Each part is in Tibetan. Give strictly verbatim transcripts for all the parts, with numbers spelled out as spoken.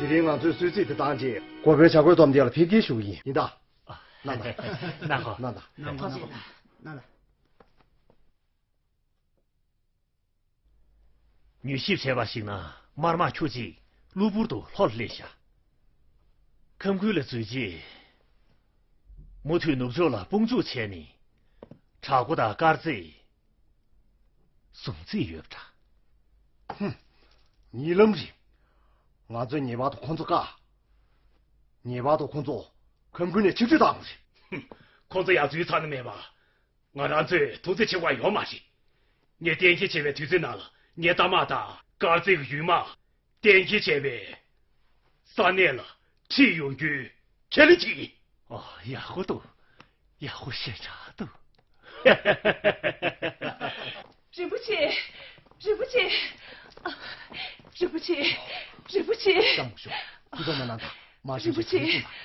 དེ་རིང་ང་ཚོས་གསོལ་ཚིགས་དེ་བཏང་རྗེས། གོ་བོའི་བྱ་རྒོད་སྡོམ་སྡེ་ལ་ཕེབས་སྐྱེལ་ཞུ་གི་ཡིན། ཡིན་ད། གནང་དང་། གནང་གོ། གནང་དང་། གནང་དང་། གནང་དང་། མྱུལ་ཞིབ་བྱས་པར་གཞིགས་ན། དམར་དམག་ཁྱུ་གཅིག་གློ་བུར་དུ་ལྷོ་ལ་སླེབས་ཤག་ཁམས་ཁུལ་ལ་འཛུལ་རྗེས། མུ་མཐུད་ནུབ་ཕྱོགས་ལ་དཔུང་འཇུག་བྱས་ནས། བྲག་མགོ་དང་དཀར་རྩེ་ཟུང་འཛིན་ཡོད་པ་འདྲ། ཧུམ། ཉེ་ལམ་རེད། ང་ཚོས་ངེས་པར་དུ་ཁོང་ཚོ་བཀག་ངེས་པར་དུ་ཁོང་ཚོ་ཁམས་ཁུལ་ནས་ཕྱིར་འབུད་བཏང་དགོས་རེད། ཧུམ། ཁོང་ཚོ་ཡར་འཛུལ་ཚར་ནི་མེད་པ། ང་རང་ཚོས་ཐུགས་རྗེ་ཆེ་བ་ཡོད་མ་རེད། ངས་གཏན་འཁེལ་བྱས་པའི་དུས་ཚོད་ནང་ལ་ངའི་རྟ་དམག་དང་དཀར་རྩེ་གི་ཡུལ་དམག་གཏན་འཁེལ་བྱས་པའི་ས་གནས་ལ་ཁྲིད་ཡོང་རྒྱུའི་ཁས་ལེན་བྱེད་ཀྱི་ཡིན། ཨ། ཡག་པོ་འདུག་ཡག་པོ་ཞེ་དྲག་འདུག་རིན་པོ་ཆེ། རིན་པོ་ཆེ། ཨ། རིན་པོ་ཆེ། རིན་པོ་ཆེ། སྐྱབས་མགོན་མཆོག་ཁྱེད་ཚོ་མ་གནང་དང་། མ་ཞུ་རིན་པོ་ཆེ།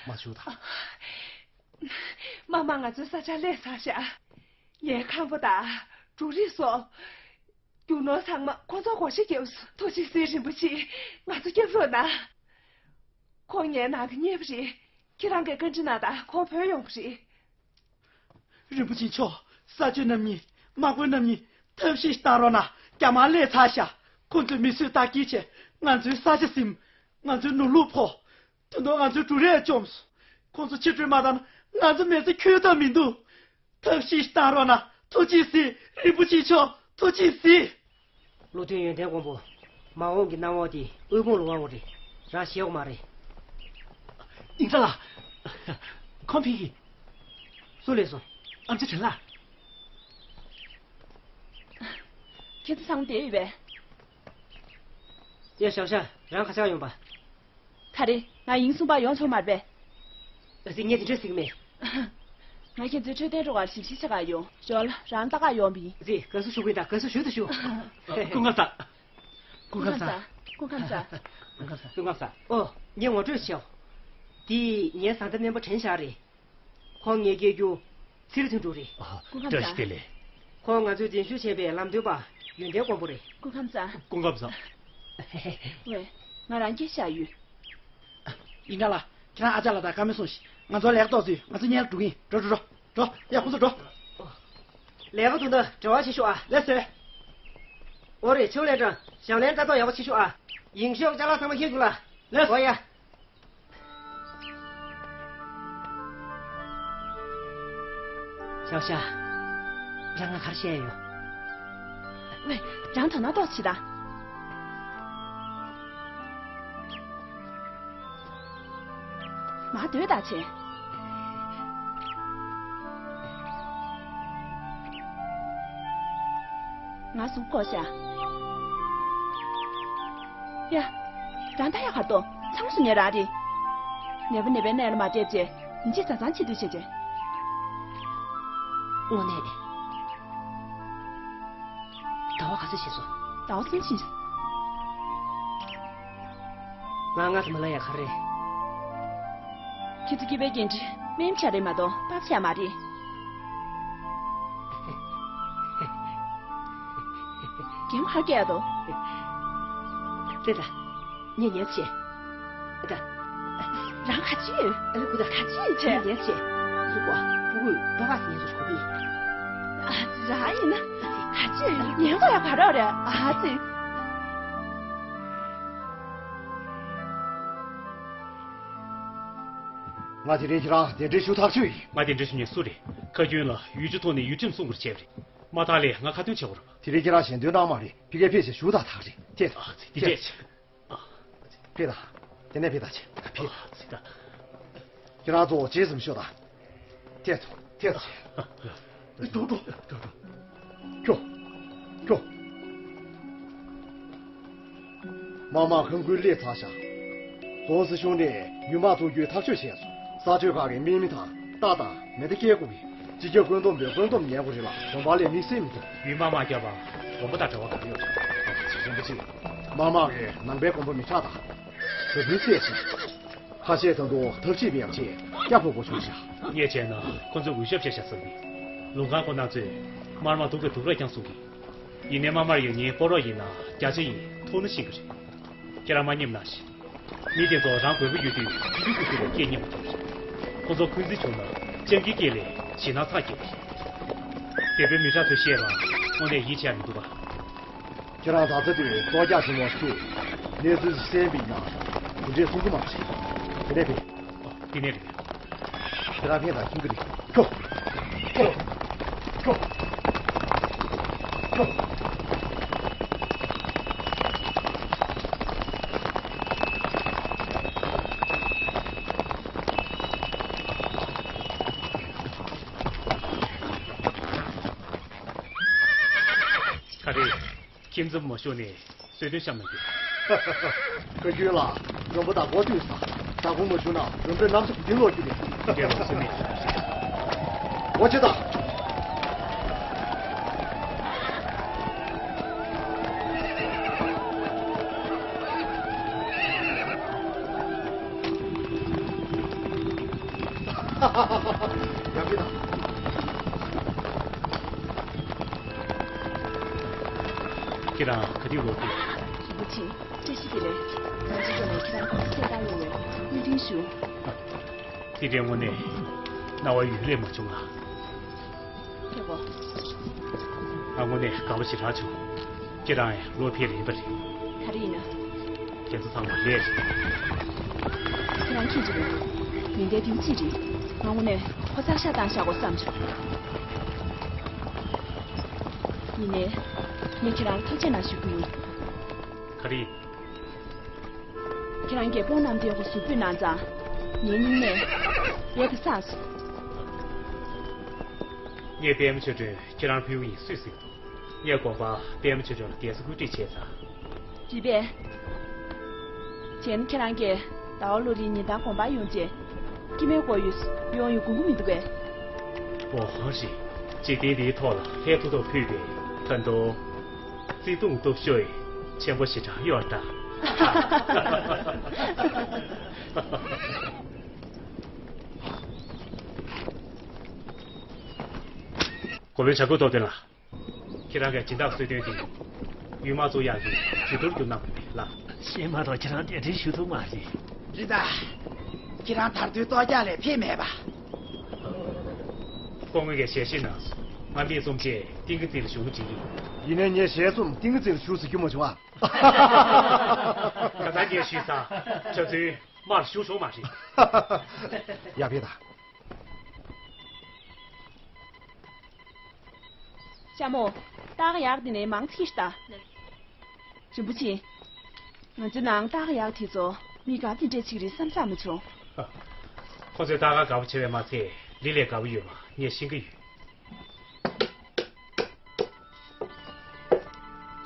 མ་ཞུ་དང་། མ་མ་ང་ཚོའི་ས་ཆ་ལས་ཚར་ཤག་ངའི་ཁང་པ་དང་འབྲུ་རིགས་སོགས། རྒྱུ་ནོར་ཚང་མ་ཁོ་ཚོ་བགོ་བཤའ་བརྒྱབ་སོང་། ཐུགས་རྗེ་གཟིགས། རིན་པོ་ཆེ། ང་ཚོ་སྐྱོབ་རོགས་གནང་། ཁོང་ངའི་ནང་གི་གཉེར་པ་རེད། ཁྱེད་རང་གིས་བཀའ་འདྲི་གནང་དང་། ཁོང་བོད་ཡོང་གི་རེད། རིན་པོ་ཆེ་མཆོག་ས་ཆ་རྣམ་གཉིས། དམག་དཔོན་རྣམ་གཉིས་ཐབས་ཤེས་ཤིག་བཏང་རོགས་གནང་། རྒྱ་དམག་སླེབས་ཚར་ཤག་ཁོ་ཚོས་མི་གསོད་རྟ་འཁྱེར་བྱས། ང་ཚོའི་ས་ཆ་ཟིན། ང་ཚོའི་ནོར་ལུག་འཕོག་དོན་དུ་ང་ཚོའི་འབྲུ་རིགས་བཅོམ་སོང་། ཁོང་ཚོ་ཕྱིར་སྤྲོད་མ་བཏང་ན་ང་ཚོ་མི་ཚེ་འཁྱོལ་ཐབས་མི་འདུག་ཐབས་ཤེས་ཤིག་བཏང་རོགས་གནང་། ཐུགས་རྗེ་གཟིགས། རིན་པོ་ཆེ་མཆོག་ཐུགས་རྗེ་གཟིགས། བློ་མཐུན་ཡོན་ཏན་མགོན་པོ། མ་འོངས་ཀྱི་གནམ་འོག་དེ་དབུལ་ཕོངས་ལ་དབང་བ་རེད། རང་ཤེས་ཡོད་མ་རེད། ཨིན་ཙ་ལགས། ཁོང་ཕེབས་ཀྱི། སུ་སླེབས་སོང་། ཨེམ་ཆི་ཁྲིན་ལགས། ཁྱེད་ཚོ་ཚང་མ་བསྡད་ཡོད་པས། ཡ་ཞའོ་ཞ། རང་ག་ས་ག་ཡོང་པ། ག་རེ། ང་ཡིན་གསུངས་པ་ཡོང་ཆོག་མ་རེད་པས། ཨ་ཙི། ངས་དེ་འདྲ་ཟེར་གི་མེད། ང་ཁྱེད་ཚོའི་འཕྲོད་བསྟེན་རོགས་ཞིབ་བཤེར་བྱེད་ག་ཡོང་། ཞོལ་རང་ལྟ་ག་ཡོང་བ་ཡིན། ཨ་ཙི། དགའ་བསུ་ཞུ་གི་ཡིན་ད། དགའ་བསུ་ཞུ་དང་ཞུ། སྐུ་ཁམས་བཟང་། སྐུ་ཁམས་བཟང་། སྐུ་ཁམས་བཟང་། སྐུ་ཁམས་བཟང་། སྐུ་ཁམས་བཟང་། ཨོ། ངས་ངོ་སྤྲོད་བྱའོ། འདི་ངའི་བཟའ་ཟླ་སྨན་པ་དྲན་བཞག་རེད། ཁོང་ངའི་སྐྱེ་རྒྱུ་ཚེ་རིང་དོན་གྲུབ་རེད། ཨ། སྐུ་ཁམས་བཀྲ་ཤིས་བདེ་ལེགས། ཁོང་ང་ཚོའི་འཛིན་བཟུང་བྱས་པའི་ལམ་སྟོན་པ་ཡོན་ཏན་མགོན་པོ་རེད། སྐུ་ཁམས་བཟང་། སྐུ་ཁམས་བཟང་། ཝེ། ང་རང་སྐད་བཤད་ཡོད། ཡིན་ག་ལ། ཁྱེད་རང་ཨ་ཅག་ལ་ད་བཀའ་མོལ་གསུངས་ཤིག་ང་ཚོ་ལས་ཀ་ཏོག་ཙམ། ང་ཚོ་གཉེན་ལ་འགྲོ་གི་ཡིན། འགྲོ་འགྲོ་འགྲོ། འགྲོ། ཡ། ཁོང་ཚོ་འགྲོ། ལས་ཀ་དུས་ད་འབྲེལ་བ་བྱེད་ཤོག་ཨ། ལགས་སོ། ཨོ་རེད། ཆེའུ་ལས་ཀྲང་། ཞའོ་ལན་ལྟ་རྟོག་ཡག་པོ་བྱེད་ཤོག་ཨ། ཡིང་ཤོག་ཅ་ལག་ཚང་མ་འཁྱེར་རྒྱུགས་ལ། ལགས། ཨོ་ཡ། ཞའོ་ཞ། རང་ང་ག་རེ་བཤད་ཡོད། ཝེ། རང་དོ་སྣང་ཏོག་ཙམ་བྱེད་དང་། མ་སྡོད་ད་བྱས། ང་གཟུགས་བཀོག་བཞག་ཡ། རང་ད་ཡ་གར་དོ། ཚང་སུ་ཉེ་རང་རེད། ནད་པ་ནད་པའི་གནས་ལ་མ་སྤྲད་བྱས། ཡིན་གཅིག་བཟའ་ཚང་བྱེད་དུས་བྱེད་བྱས། དངོས་གནས། ཟླ་བ་ག་ཚོད་ཕྱིན་སོང་། ཟླ་བ་གསུམ་ཕྱིན་སོང་། ང་ང་ཚོ་མ་ལ་ཡ་ག་རེ། ཁྱེད་ཚོ་སྐྱེས་པའི་འགན་འཁྲི་སྨིན་བྱ་རེད་མ་གཏོགས་སྤར་བྱ་མ་རེད། རྒན་གར་སྐྱེལ་དོ། ཙེ་ད། ངས་ཉལ་བྱེད། ད། རང་ག་ཅི་ཡོད། ཨ་ལ་ཁུ་ད། ག་ཅི་ཡོད་བྱེད། ངས་ཉལ་བྱེད། ཁུ་གོ། ཕྲུ་གུས་པ་ཕ་སི་ཉལ་ཚོ་གོ་གི། ཨ་ཙི། རང་ཡིན་ན། ག་ཅི་ཡོད། ཉལ་གོ་ཡ་ག་རོགས་རེད། ཨ་ཙི། ང་དེ་རིང་ཁྱེད་རང་གདན་འདྲེན་ཞུ་ཐག་ཆོད་ཡིན། ང་གདན་འདྲེན་ཞུ་མཁན་སུ་རེད། ཁ་རྒྱུན་ལ་ཡུལ་གྲུ་ཐོག་ནས་ཡུལ་ཁྲིམས་སྲུང་དགོས་བྱས་པ་རེད། མ་ཐག་ལས་ང་ཁ་འདོན་བྱེད་དགོས་རེད་པ། དེ་རིང་ཁྱེད་རང་ཞལ་འདོན་གནང་མ་རེད། ཕ་གིར་ཕེབས་བྱས་ཞུ་དག་ཐག་རེད། ཐད། ཨ་ཙི། དེ་འདྲས་བྱེད། ཕེབས་དང་། དེ་ནས་ཕེབས་དང་བྱེད། ཕེབས། ཨ་ཙི་ད། ཁྱེད་རང་ཚོ་རྗེས་ཟིན་ཤོག་དང་། ཐད་ཐོ། ཐད་ཐོ། འགྲོ་འགྲོ་འགྲོ་འགྲོ། ཁྱོ། ཁྱོ། དམག་དམངས་ཁམས་ཁུལ་སླེབས་ཚར་ཤག ༸གོང་ས་མཆོག་ནས་ཡུལ་དམག་ཐུག་རྒྱུའི་ཐག་གཅོད་བྱས་སོང་། ས་ཆ་ཁག་གི་དམག་མི་དང་རྟ་དང་མེ་མདའ་སྐྱེལ་དགོས་པས། སྤྱི་ཁྱབ་བཀོད་འདོམས་པས་བཀོད་འདོམས་ཉན་དགོས་རེད་ལ། གཞན་པ་ལས་དམིགས་བསལ་མི་འདུག་ཡུལ་དམག་དམག་རྒྱག་པ་དགོན་པ་དང་འབྲེལ་བ་ག་རེ་ཡོད། རིན་པོ་ཆེ། དམག་དམངས་ཀྱིས་ནང་པའི་དགོན་པ་མི་ཆགས་དང་། བཟའ་བཏུང་བཙལ་ཞིང་། ཁ་ཤས་ད་དུང་ཐབས་ཤེས་མེད་པ་བྱས་སྐྱ་ཕོ་པོ་བྱུང་ཤག་ངས་བྱས་ན་ཁོ་ཚོས་འུད་ཤོབ་བཤད་ཤག་བསམ་གི། ལུང་ཁང་ཁོ་ན་ཚོས་དམར་དམག་སྡུག་གི་སྡུག་ར་རྐྱང་གསུང་གི། ཡིན་ནའི་དམར་དམར་ཡོད་མཁན་སྤོ་རོགས་ཡིན་ན་བརྒྱ་ཆ་ཡིན་ཐུག་ན་ཤེས་གི་རེད། ཁྱེད་རང་མ་ཉེས་ན་ཞིག་མི་དེ་ཚོ་རང་དགོས་པ་ཡོད་དུས་ཅི་ལུས་ཀྱི་ཁུར་ལ་སྐད་སྙན་པོ་རྒྱབ་རེད། ཁོ་ཚོ་འཁོན་འཛིན་བྱུང་ན་སྤྱང་ཀིའི་སྐད་ལས་ཞེད་སྣང་ཚ་རྒྱབ་རེད། བོད་པའི་མི་དྲག་ཚོས་བཤད་པ་དངོས་གནས་ཡིད་ཆེས་མི་འདུག་ག་ཁྱེད་རང་ད་ལྟ་དུས་ལྟོ་རྒྱག་བྱུང་བ་ཁྱོད་གནས་ཚུལ་གསན་པ་ཡིན་ན་དེ་འདྲས་གསུང་གི་མ་རེད། དེ་ནས་བས། དེ་ནས་རེད། ཁྱེད་རང་ཕན་དང་ཁྱིམ་གྱི་རེད། ཁྱོ། ཁྱོ། ཁྱོ། ཁྱོ། ག་རེ། ཁྱིམ་མཚམས་མ་ཤོར་ནས་གསོལ་སྟོན་བཤམས་གནང་རྒྱུ། ཁ་རྒྱུན་ལ་མགྲོན་པོ་དང་མགོ་ཐུག་ས། བདག་པོ་མ་བྱུང་ན་མགྲོན་པོའི་རྣམ་ས་བུ་ཏིང་ལོག་རྒྱུ་རེད། དེ་ལོག་སེ་མེད། འོ་ཅི་ད། ཡག་གི་ད། ཁྱེད་རང་ག་དུས་ལོག་གི། རིན་པོ་ཆེ། བཀྲ་ཤིས་བདེ་ལེགས། ང་ཚོ་ཚོ་ནས་ཁྱེད་རང་ཁོང་ཚོ་བསད་བཏང་ཡོང་བའི་བསྟུན་དྲན་ཞུ། དེ་འདྲའི་དངོས་གནས་རྣ་བར་ཡོད་ལས་མ་བྱུང་ང་། ཁྱེད་གོ། ང་དངོས་གནས་དགའ་པོ་ཞེ་དྲག་བྱུང་། ཁྱེད་རང་ཡང་ལོ་ཕེབས་རན་པ་རེད། ག་རེ་ཡིན་ན། ཁྱེད་ཚོ་ཚང་མ་ལས་རེད། ཁྱེད་རང་མཁྱེན་གྱི་རེད། མི་འདའི་དུས་གཅིག་རེད། ང་དངོས་གནས་ཁོ་ཚར་ཤ་བཏང་བཞག་གོ་བསམ་བྱུང་། ཡིན་ནའི། ངས་ཁྱེད་རང་ལ་ཐུགས་རྗེ་གནང་ཞུ་རྒྱུ་ཡིན། ག་རེ་ཡིན། ཁྱེད་རང་རྒྱལ་འབངས་རྣམས་དེ་ཁོ་ཟུར་ཕུད་གནང་ཙང་། ངའི་སྙིང་ནས་ཡལ་ག་བསགས་སོང་། ངས་པད་མ་ཆོས་སྒྲོན་ཁྱེད་རང་ཕུལ་བ་ཡིན་སུས་ཟེར་འདུག་ངས་དགོན་པ་པད་མ་ཆོས་སྒྲོན་ལ་གདན་ས་བཀོད་སྒྲིག་བྱས་ཙང་། རེད་པས། གཞན་ཁྱེད་རང་གིས་ཟླ་བ་ལོ་རིའི་ཉིན་ལྟར་དགོན་པར་ཡོང་རྗེས། སྐྱེ་དམན་སྐོར་ཡོད་ཡོང་ཡོད་དགོངས་ཀྱི་མི་འདུག་གས། འོ་ཧང་རེད། འཇིག་རྟེན་འདིའི་ཐོག་ལ་ལྷའི་མཐུ་སྟོབས་ཕུལ་བའི་ད་དུང་བརྩེ་དུང་སྟོབས་ཤུགས་ཆེན་པོ་ཞེ་དྲག་ཡོད་ད། གོ་བའི་བྱ་རྒོད་སྟོབས་ལྡན་ལགས། ཁྱེད་རང་གི་སྦྱིན་བདག་གསོལ་སྟོན་དེ། ཡུལ་དམག་ཚོགས་ཡག་གི་ཇུས་གཏོགས་བསྒྱུར་གནང་དགོས་པས་ལགས། ཤེས་མ་གཏོགས་ཁྱེད་རང་གདན་འདྲེན་ཞུ་ཐུབ་མ་རེད། རེད་ད། ཁྱེད་རང་དར་མདོའི་ལྟོ་རྒྱག་ལས་ཕེབས་མེད་པ། སྐུ་ངོ་གིས་ཞལ་བཞེས་གནང་སོང་། ང་འདི་རྩོམ་ཆེད་ཏིང་གི་རྩེ་ལ་བཞུགས་ན་འགྲིག་གི། ཡིན་ནའི་ངས་ཞལ་རྩོམ་ཏིང་གི་རྩེ་ལ་བཞུགས་ཟེར་རྒྱུ་མ་བྱུང་ཨ། ག་ད་ངས་ཞུས་ས། ཁྱོད་ཚོའི་དམག་ལ་བཞུགས་ཆོག་མ་རེད། ཡ་ཕེབས་ད། ཤ་མོ། སྟག་ཡག་འདི་ནས་མང་ཚིག་ཤི་ད། རིན་པོ་ཆེ། ང་ཚོའི་ནང་སྟག་ཡག་དེ་ཚོ་མི་ག་དེ་འདྲས་ཅིག་རེད་བསམ་བསམ་མ་བྱུང་། ཁོ་ཚོས་སྟག་ཡག་དགའ་པོ་བྱེད་པས་མ་ཚད་ལི་ལས་དགའ་པོ་ཡོད་པ་ངས་ཤེས་ཀྱི་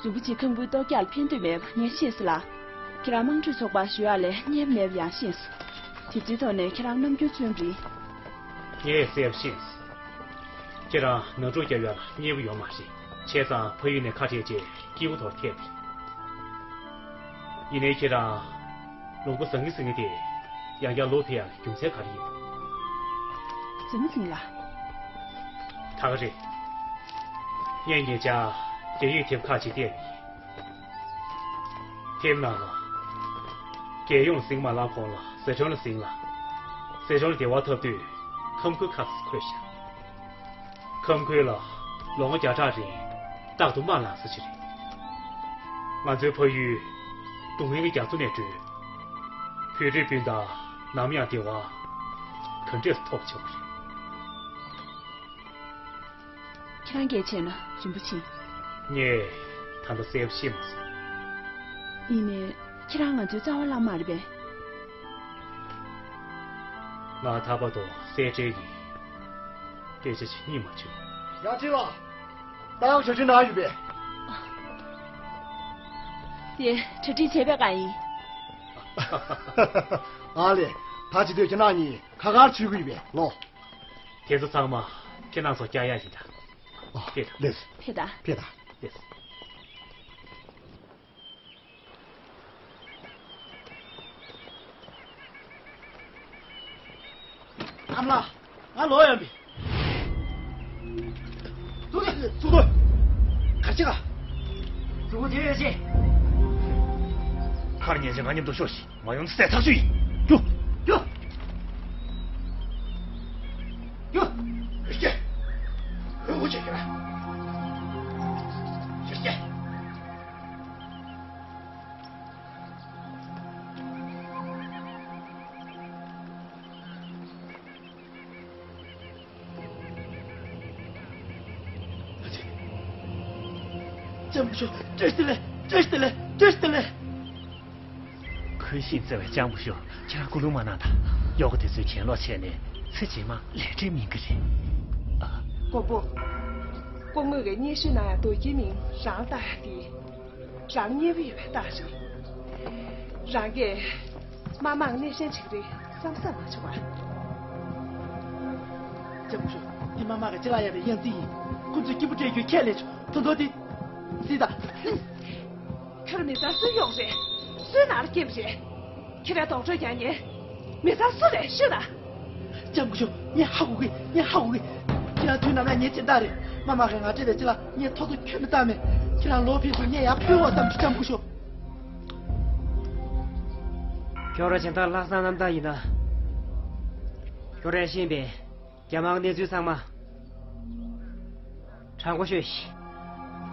ཡོད། རིན་པོ་ཆེ་ཁམ་བུའི་ལྟོ་རྒྱག་ལ་ཕན་ཐོགས་མེད་པ་ངས་ཤེས་སོང་ལགས། ཁྱེད་རང་དམངས་ཁྲོད་ཚོགས་པ་ཞུ་ཡག་ལས་གཉེར་མེད་པ་ཡང་ཤེས་སོང་། དེ་ཚོའི་ཐོག་ནས་ཁྱེད་རང་རྣམ་འགྱུར་མཚོན་རེད། ངས་གསལ་པོ་ཤེས་སོང་། ཁྱེད་རང་ནང་འཁྲུག་རྒྱག་ཡག་ལ་མཉེས་པོ་ཡོད་མ་རེད། བྱས་ཙང་ཕ་ཡུལ་ནས་ཁ་བྲལ་རྗེས་སྐྱིད་པོ་ཐོག་ཐེབས་རེད། ཡིན་ནའི་ཁྱེད་རང་ལུང་པ་བཟང་ངན་ཟེར་མཁན་དེ་ཡང་བསྐྱར་ལོག་ཐུབ་ཡག་རྒྱུ་མཚན་ག་རེ་ཡིན། བཟང་ངན་ཟེར་མཁན་ལ། ད་ག་རེད། ངས་ཉེ་ཆར་རྒྱ་ཡིག་དེབ་ཁག་ཅིག་བལྟས་པ་ཡིན། དེབ་ནང་ལ། རྒྱལ་ཡོངས་ལ་ཟིང་མ་ལངས་གོང་ལ་ཟི་ཁྲོན་ལ་ཟིང་ལ། ཟི་ཁྲོན་ལ་བདེ་བ་ཐོབ་དུས་ཁམས་ཁུལ་ཁ་ཤས་འཁོད་བཞག་ཁམས་ཁུལ་ལ་ལོ་ངོ་བརྒྱ་ཕྲག་རིང་རྟག་ཏུ་དམག་ལངས་ས་ཅིག་རེད། ང་ཚོའི་ཕ་ཡུལ་སྡུག་བསྔལ་གྱི་རྒྱ་མཚོ་ནས་བསྒྲོལ། བོད་རིགས་སྤུན་ཟླ་ནམ་ཡང་བདེ་བ་ག་འདྲས་སུ་ཐོབ་ཆོག་གི་རེད། ཁྱེད་རང་སྐད་ཆ་ན་རིན་པོ་ཆེ། ངས་ད་ལྟ་གསལ་པོ་ཤེས་མ་སོང་། ཡིན་ནའི་ཁྱེད་རང་ང་ཚོའི་རྩ་བ་བརླག་མ་རེད་པས། ང་ད་བར་དུ་གསལ་བྲལ་གྱི་སྐད་ཆ་ཞིག་རྙེད་མ་བྱུང་། ཡང་ཅིག་ལ། ད་ཡང་གྲ་སྒྲིག་གནང་ཡོད་པས། དེ་གྲ་སྒྲིག་བྱས་པའི་སྒང་ཡིན། ཨ་ལེ། ད་ཅི་དུས་ཁྱེད་རང་གཉིས་ཁ་ཁར་ཆུད་ཀྱི་ཡོད་པས་ལོ། དེ་ཚོ་ཚང་མ་ཁྱེད་རང་ཚོ་སྐྱ་ཡ་ཡིན་ད། ཨ། ཕེབས་དང་། ལེགས། ཕེབས་དང་། ཕེབས་དང་། ལེགས། ཨ་མ་ལགས། ང་ལོག་ཡོང་པས། ཙུག་གེ་ཙུག་གེ་གར་ཆེ་ག་ཙུག་གེ་དེ་ཡོད་ཆེ། ཁར་ཉན་ཆེ་ང་མཉམ་དུ་ཤོག་ཤིག་མ་ཡོང་ཚེ་ཐག་ཆོད་ཡིན། རྒྱུགས། རྒྱུགས། རྒྱུགས། ཡོད་ཆེ། ཡོད་ཆེ་ཁྱེད་རང་། ཡོད་ཆེ། ལྕམ་སྐུ་ཞབས། བཀྲ་ཤིས་བདེ་ལེགས། བཀྲ་ཤིས་བདེ་ལེགས། བཀྲ་ཤིས་བདེ་ལེགས། གུས་ཤིང་བརྩེ་བའི་ལྕམ་སྐུ་ཞབས། ཁྱེད་རང་སྐུ་རླུང་མ་གནང་དང་། གཡོག་པོ་དེ་ཚོས་གྱེན་ལོག་བྱས་ནས་ཚེ་རྗེས་མ་ལས་འབྲས་སྨིན་གི་རེད། ཨ། མགོན་པོ། སྐུ་ངོ་གིས་སྙན་ཞུ་གནང་ཡག་འདུག་ཡིན་མིན་རང་ལ་བལྟ་ཡག་དེ། རང་མཉེས་པོ་ཡོད་པའི་རྟགས་རེད། རང་གིས་དམར་དམག་སྣེ་ཤན་ཅིག་རེད་བསམ་བསམ་མ་བྱུང་བ། ལྕམ་སྐུ་ཞབས། འདི་དམར་དམག་གི་ཅི་ལ་ཡ་བའི་ཡང་རྩིས་ཡིན། ཁོ་ཚོས་སྐྱིད་པོ་སྤྲད་རྒྱུ་ཁས་ལེན་ཆོག་ད་དུང་འདི། རྩིས་དང་། ཁྱོད་མི་ཚང་སུའི་གཡོག་རེད། སུའི་ནང་ལ་སྐྱེས་པ་རེད། ཁྱེད་རང་རྡོག་བྲོ་རྒྱག་མཁན། མི་ཚང་སུ་རེད་ཤོད་ན། ལྕམ་སྐུ་ཞབས། ངས་ཧ་གོ་གི། ངས་ཧ་གོ་གི། ཁྱེད་རང་དུས་ནམ་ཡང་ངའི་སྦྱིན་བདག་རེད། དམར་དམག་གིས་ང་སྤྲད་པའི་ཅི་ལ་ངས་ཐོག་ཏུ་ཁྱོན་ནས་བཏང་མེད། ཁྱེད་རང་ལོག་ཕེབས་དུས་ངས་ཡར་ཕུལ་བ་ཙམ་གྱིས། ལྕམ་སྐུ་ཞབས། ཁྱོད་རང་སྦྱིན་བདག་ལྷག་བསམ་རྣམ་དག་ཡིན་ན། ཁྱོད་རང་ཤེས་པས། རྒྱ་དམག་གནས་ཚུལ་ཚང་མ་དྲང་པོ་ཤོད་ཤིག་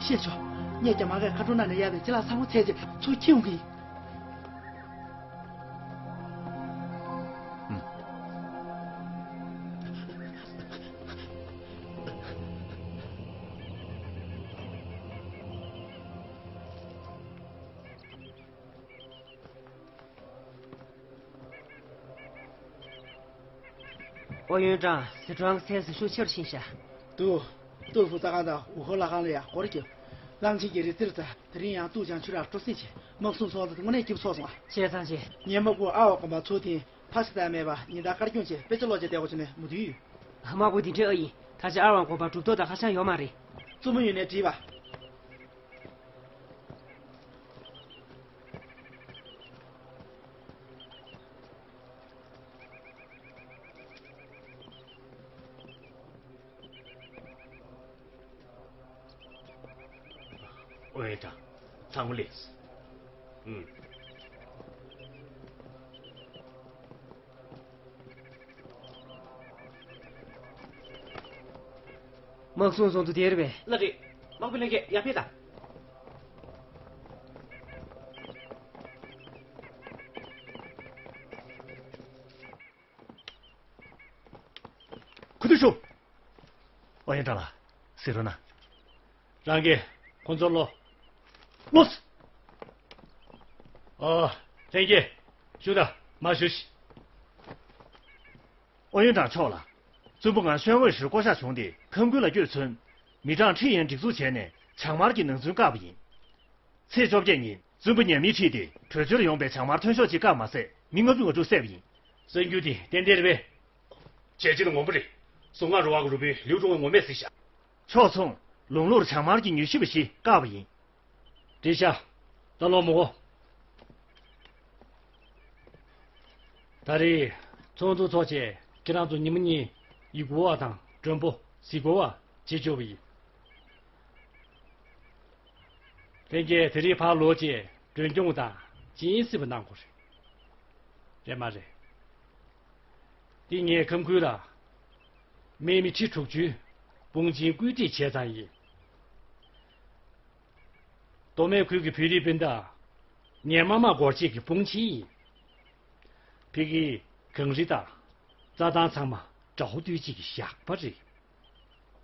ཤེས་ཆོག་ངས་རྒྱ་དམག་གིས་མཁའ་འགྲོ་ནང་ནས་ཡར་བའི་ཅི་ལ་ཚང་མ་བཙལ་རྗེས་ཚུར་འཁྱེར་ཡོང་གི་ཡིན། ཨོ་ཡོན་ཀྲང་། ཟི་ཁྲོན་ཚལ་ཟི་ཧྲུའུ་ཕྱིར་ཕྱིན་ཤག་ཏུའུ། ཏུའུ་ཧྥུ་རྩྭ་ཁང་དང་ཝུ་ཧོ་ལྷ་ཁང་ལ་ཡ་སྐོར་རྒྱབ། གླང་ཆེན་གྱི་རི་རྩེར་འཛེགས། དེ་རིང་ཡང་སྟུག་ཅིང་ཆུ་རགས་དཀྲོལ་སྲིད་བྱས། དམག་ཟོར་ཚོ་ལ་དངོས་གནས་སྐྱིད་པོ་ཚོར་སོང་ཨ། བྱས་ཙང་བྱས། ངས་དམག་དཔོན་ཨ་བ་དགོན་པ་ཚུར་འཐེན། ཕ་ཤི་ཏའི་སྨད་པ་ཉིན་ལྟར་དཀར་སྐྱོང་བྱས། དཔེ་ཆ་ཀློག་བྱས་བསྡད་དགོས་བྱུང་ནས་མུ་མཐུད་ཡོད། དམག་དཔོན་འདི་འདྲའི་ཨ་ཡིན། ད་ཆ་ཨ་བ་དགོན་པ་གྲུབ་ཐོབ་དང་ཧ་ཅང་ཡོད་མ་རེད། རྩུབ་མོ་ཡོད་ནས་བྲིས་པ། ཨོ་ཡ་ད། ཚང་མ་ལེགས། ཨུམ། དམག་སྲུང་ཚོགས་འདུ་དེར་བས། ལགས་རེད། དམག་དཔོན་ལྷན་རྒྱས་ཡར་ཕེབས་དང་། ཁུ་ཐུ་ཤོ། ཨོ་ཡན་ཀྲང་ལགས། གཟིགས་རོགས་གནང་། རང་གིས་ཁོ་ཚོར་ལོ། ལོས། ཨོ། ལྷན་རྒྱས། བཞུགས་དང་། མར་བཞུགས་ཤིག་ཨོ་ཡན་ཀྲང་མཆོག་ལགས། བཙུན་པོ་ང་ཤོན་ཝེ་ཧྲི་བསྐོ་བཞག་བྱུང་སྟེ་ཁམས་ཁུལ་ལ་བསྐྱོད་ཚུན། མི་གྲངས་ཁྲི་ཡན་སྒྲིག་འཛུགས་བྱས་ནས་བྱང་དམར་གྱི་ནང་འཛུལ་བཀག་པ་ཡིན། ཚེས་བཅོ་བརྒྱད་ཉིན་བཙུན་པོ་ཉམས་མི་ཁྲིད་དེ་བྲོས་བྱོལ་ཡོང་པའི་བྱང་དམར་ཐོན་ཤོག་ཅིག་བཀག་མ་ཟད་མི་ལྔ་བཅུ་ང་དྲུག་བསད་པ་ཡིན། གསར་འགྱུར་དེ་ཏན་ཏན་རེད་པས། བྱས་རྗེས་ལ་ངོམ་པ་རེད། གཟུངས་སྔགས་རོལ་བ་གི་རུ་དཔོན་ལིའུ་ཀྲུང་ཝེ་ངོ་མས་གཟིགས་ཤག་ཕྱོགས་མཚུངས་ལུང་ལུར་བྱང་དམར་གྱི་མྱུལ་ཞིབ་པ་ཞིག་བཀག་པ་ཡིན། འགྲིག་ཤག་ད་ལོག་མི་དགོས། ད་རེས་ཚོགས་འདུ་ཚོགས་བྱས་ཁྱེད་རང་ཚོ་ཉི་མ་གཉིས་ཡི་གུ་བ་དང་མགྲོན་པོ་གཟིགས་སྐོར་བ་བྱེད་ཆོག་པ་ཡིན། ལྷན་རྒྱས་དེ་རིང་ཕར་ལོག་བྱས་མགྲོན་སྐྱོང་དང་སྤྱན་སྲིད་པ་གནང་དགོས་རེད། རེད་མ་རེད། འདི་ངས་ཁམས་ཁུལ་ལ་དམག་མི་ཁྲི་དྲུག་ཅུའི་དཔུང་ཆེན་བཀོད་སྒྲིག་བྱས་ཙང་ཡིན། མདོ་སྨད་ཁུལ་གྱི་བོད་རིགས་སྤུན་ཟླ་ངས་དམར་དམག་འགོག་བྱེད་ཀྱི་དཔུང་ཆེན་ཡིན། ཕ་གིའི་གངས་རི་དང་རྩྭ་ཐང་ཚང་མ་དགྲ་བོ་སྡུད་བྱེད་ཀྱི་ཞགས་པ་རེད།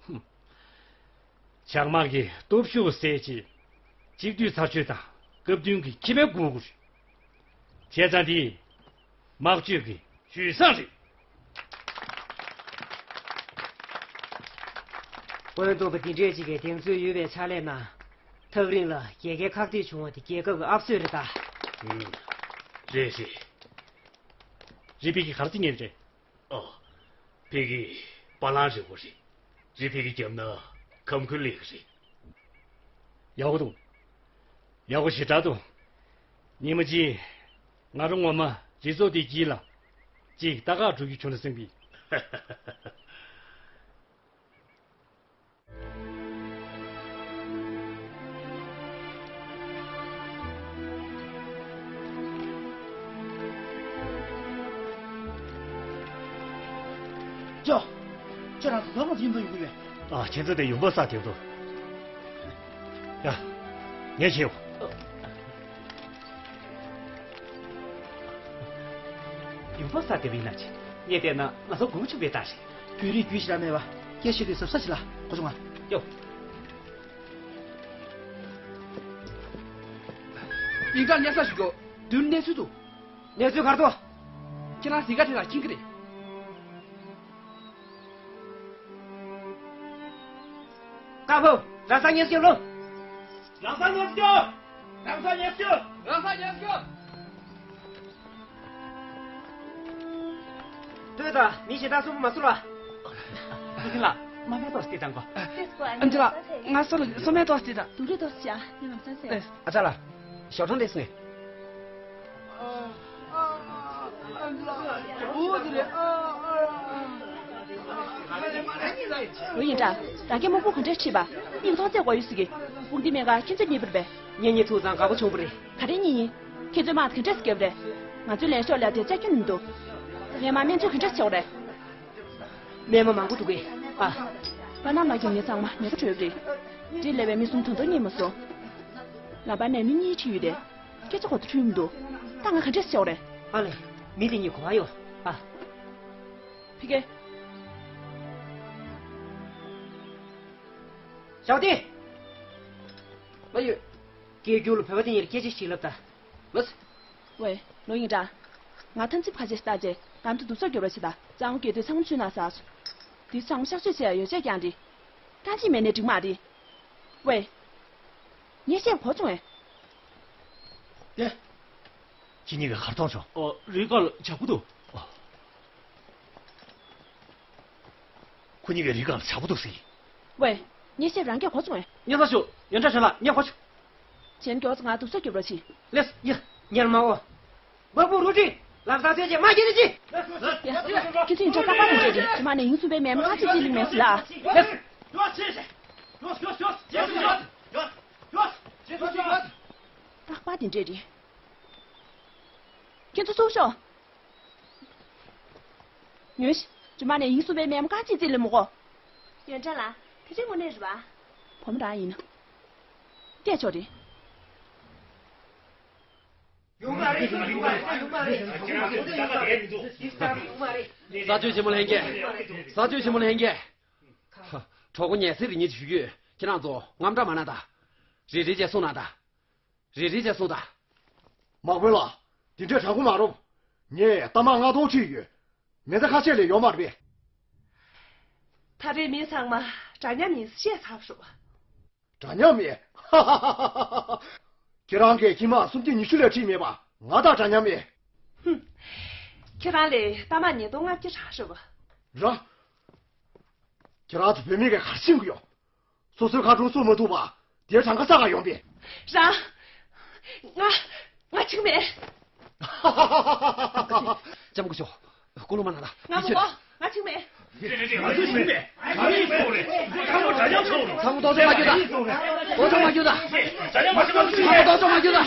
ཧུམ། བྱང་དམག་གི་སྟོབས་ཤུགས་ཟད་ཅིང་གཅིག་སྡུད་ཚར་གཅོད་དང་སྐབས་བསྟུན་གྱི་ཁྱིམ་པའི་སྒུག་དགོས་རེད། བྱས་ཙང་འདི་དམག་སྤྱོད་ཀྱི་ཇུས་བཟང་རེད། སྐུ་མགྲོན་དུ་འདི་འདྲས་ཅིག་གི་གདེང་ཚོད་ཡོད་པའི་ཕྱག་ལས་གནང་། ཐག་རིང་ལ་རྒྱལ་ཁའི་ཁག་ཐེག་བྱུང་བ་དེ་རྒྱལ་ཁབ་ཀྱི་ཨབ་སོས་རེད་ད། ཨུམ། རེད་རེད། རི་ཕི་གིས་ག་རེ་ཉན་རེད། ཨོ། ཕ་གིའི་བ་ལང་རི་བོ་རེད། རི་ཕི་གིས་བརྒྱབ་ན་ཁམས་ཁུལ་སླེབས་ཀྱི་རེད། ཡག་པོ་འདུག་ཡག་པོ་ཞེ་དྲག་འདུག་ཉི་མ་གཅིག་ང་རང་ངོ་མ་རི་ཚོགས་དེའི་དཀྱིལ་ལ་གཅིག་ལྟ་ག་འགྲོ་རྒྱུ་བྱུང་ན་བསམ་གི། ཅོ། ཁྱོད་རང་ཚོ་ལམ་ལ་ཡིན་དུ་ཡོང་གི་ཡོད། ཨ། ཁྱེད་ཚོ་དེ་ཡུམ་པ་ས་དེ་ཚོ། ཡ། ངས་ཁྱེར་ཡོང་། ཡུམ་པ་ས་དེ་བས་ན་ཆེ། ངས་བལྟས་ན་ང་ཚོ་དགུ་ཆུང་བའི་རྟགས་རེད། བོད་རིགས་རྒྱུད་ཞེ་དྲག་མེད་པ། སྐད་ཤོད་དུས་གཟབ་གཟབ་བྱེད་ལ་གོ་བྱུང་ང་། ཡོ། ཡིག་ཚང་ཉར་ས་ཞིག་གོ། མདུན་གནས་ཚུལ་འདུག་གནས་ཚུལ་ག་རེ་འདུག་ཁྱེད་རང་གཟིགས་ཀ་དེ་ལ་མཁྱེན་གི་རེད། ཀ་ཕོ། རང་ས་ཉེས་སྐྱོན་ལོ། རང་ས་ཉེས་སྐྱོན། རང་ས་ཉེས་སྐྱོན། རང་ས་ཉེས་སྐྱོན། ལྟོས་དང་། མི་ཞེ་དྲག་གསོན་པོ་མ་བཟོ་ལ། ཨ་ཅེ་ལགས། མ་མའི་ཏོག་ཙམ་དང་གོ། ཨན་ཅི་ལགས། ང་སོ་ལ་སོ་མའི་ཏོག་ཙམ་དང་། དུག་རིགས་ཏོག་ཙམ་ཡ། ངས་ལམ་སང་ཟས། ཨ་ཅག་ལགས། ཞའོ་ཁྲང་ལས་སོང་ངས། ལོ་ཡིན་འདྲ། ད་གིན་དམག་དཔུང་ག་འདྲས་ཁྲིད་པ། སྙིང་ཐོག་བརྩེ་དགོས་ཡོད་ཟིག་གི། དཔུང་སྡེ་སྨན་ཁང་ཁྱེད་ཚོ་གཉིས་པར་པས། གཉེན་ཉེ་ཐུག་ཙང་དགའ་པོ་བྱུང་བ་རེད། ག་རེ་གཉིས་ཡིན། ཁྱེད་ཚོའི་དམག་དེ་འདྲས་སྐྱབས་རེད། ང་ཚོའི་ལེན་ཤོག་ལ་དེ་རྩ་ཁྱོན་མི་འདུག་སྔས་མ་སྨན་བཅོས་ག་འདྲས་བྱས་པ་རེད། སྨན་མ་མང་པོ་འདུག་གས། ཨ། པ་ན་མ་གི་ངེད་ཚང་མ་མེད་པ་བྲོས་པ་རེད། འདི་ལས་པའི་མི་གསུམ་དོན་དག་རྙེད་མ་སོང་། ལམ་བར་ནས་མི་གཉིས་ཁྲིད་ཡོད་དེ། སྐད་ཆ་གོ་ཐོས་མི་འདུག་ད་ང་ག་འདྲས་བྱས་པ་རེད། ཨ་ལེ། མི་དེ་གཉིས་གོ་བ་ཡོད། ཨ། ཕི་གེ། ཞའོ་ཏི། ང་ཡོད། སྐད་སྒྱུར་ལ་བོད་པ་དེ་གཉིས་ལ་སྐད་ཆ་ཞིག་ལབ་ད། ལོས། ཝེ། ལོ་ཡིན་འདྲ། ང་ཐམས་ཅད་ཁ་ཆེ་ལྟ་རྗེས་ང་ཚོ་འདུག་ཚོགས་སྐྱོར་བ་ཞིག་དང་གཙང་བོ་སྐྱེས་དུས་ཚང་མ་ཚུད་ན་ཟ་སོ། དེ་ཚང་མ་གཤག་བཅོས་བྱས་ཡ་ཡོ་བྱད་ཀྱང་རེད། ཏང་ཅི་མེད་ནས་འགྲིག་མ་རེད། ཝེ། ངས་བཤད་གོ་བྱུང་ངས། ཏེ། ཁྱེད་གཉིས་ཀ་གར་ཐོང་བྱུང་། ཨོ། རི་ཁ་ལ་བྱག་པོ་འདུག། ཨོ། ཁོ་གཉིས་ཀ་རི་ཁ་ལ་བྱག་པོ་འདུག་ཟེར། ཝེ། ངས་བཤད་རང་གིས་གོ་བྱུང་ངས། ཉན་ས་ཞུ། ཡོན་ཀྲང་ཞོ་ལགས་ངས་གོ་བྱུང་། གཞན་མགྱོགས་ཙམ་ང་དུག་སོ་རྒྱོབ་རོགས་གྱིས། ལེས། ཡ། ཉལ་མ་འོ། བ་བུ་རུ་ཏྲི། ལམ་སང་ཚོད་ཅེས་མ་བྱེད་ཅི། ཁྱེད་ཚོ་ཡིན་ཆ་རྟག་པར་མི་འདྲ་རེད། ཇི་མ་ནས་ཡིན་གསུངས་པའི་མེད་མ་ཁ་ཅིག་ཅི་ལིང་མེད་སི་ལ། ལེས། རྟག་པར་དེ་འདྲས་རེད། ཁྱེད་ཚོ་ཚུར་ཤོག། ཉོན་ཞིག། ཇི་མ་ནས་ཡིན་གསུངས་པའི་མེད་མ་ཁ་ཅིག་ཅི་ལིང་མོ་གོ། ཡོན་ཀྲང་ལགས། དེ་རིང་དངོས་གནས་རེད་པ། བུ་མོ་རང་ཡིན་ན། བལྟས་ཆོག་རེད། ཡོང་མ་རེད། ཡོང་མ་རེད། ཡོང་མ་རེད། ས་ཆོས་ཆེན་མོ་ལྷན་རྒྱས། ས་ཆོས་ཆེན་མོ་ལྷན་རྒྱས། གྲོགས་པོ་ཉལ་སའི་རི་ཉིལ་ཞུ་རྒྱུ། ཁྱེད་རང་ཚོ་དངངས་སྐྲག་མ་གནང་དང་། རེ་རེ་བྱས་གསུང་གནང་དང་། རེ་རེ་བྱས་གསུང་དང་། དམག་དཔོན་ལགས། འདི་འདྲའི་དྲག་པོ་མ་རུབ། ངས་རྟ་དམག་ལྔ་སྟོང་ཁྲིད་ཡོད། མེ་མདའ་ཁ་ཤས་ལས་ཡོད་མ་རེད་པས། ད་རེས་མི་ཚང་མ་འདྲ་མཉམ་ཡིན་ཟེར་བཤད་ཚར་ཤོག། འདྲ་མཉམ་མེད། ཁྱེད་རང་གིས་ཁྱི་དམག་སུམ་བརྒྱ་ཉི་ཤུ་ལས་ཁྲིད་མེད་པ་ང་དང་འདྲ་མཉམ་མེད། ཧུམ། ཁྱེད་རང་ལས་རྟ་དམག་ཉིས་སྟོང་ལྔ་བརྒྱ་དྲག་ཤོག་པ། ར། ཁྱེད་རང་ཚོ་བུད་མེད་ཀྱི་གར་ཕྱིན་གི་ཡོད། སོ་སོའི་ཁ་དྲུང་བསུ་མ་ཐུབ་པ་དེའི་གྲངས་ཀ་ས་ག་ཡོང་པས། རང་། ང་། ང་འཆིང་མེད། ལྕམ་སྐུ་ཞབས། སྐུ་ལུང་མ་ན་ད། ང་མི་ཁོ། ང་འཆིང་མེད། རེད་རེད་རེད། ང་ཚོ་འཆིང་མེད། ང་ཚོ་འཆིང་མེད། ཚང་མ་ལྟོགས་ཤི་མ་རྒྱུག་ད། ལྟོགས་ཤི་མ་རྒྱུག་ད། ཚང་མ་ལྟོགས་ཤི་མ་རྒྱུག་ད།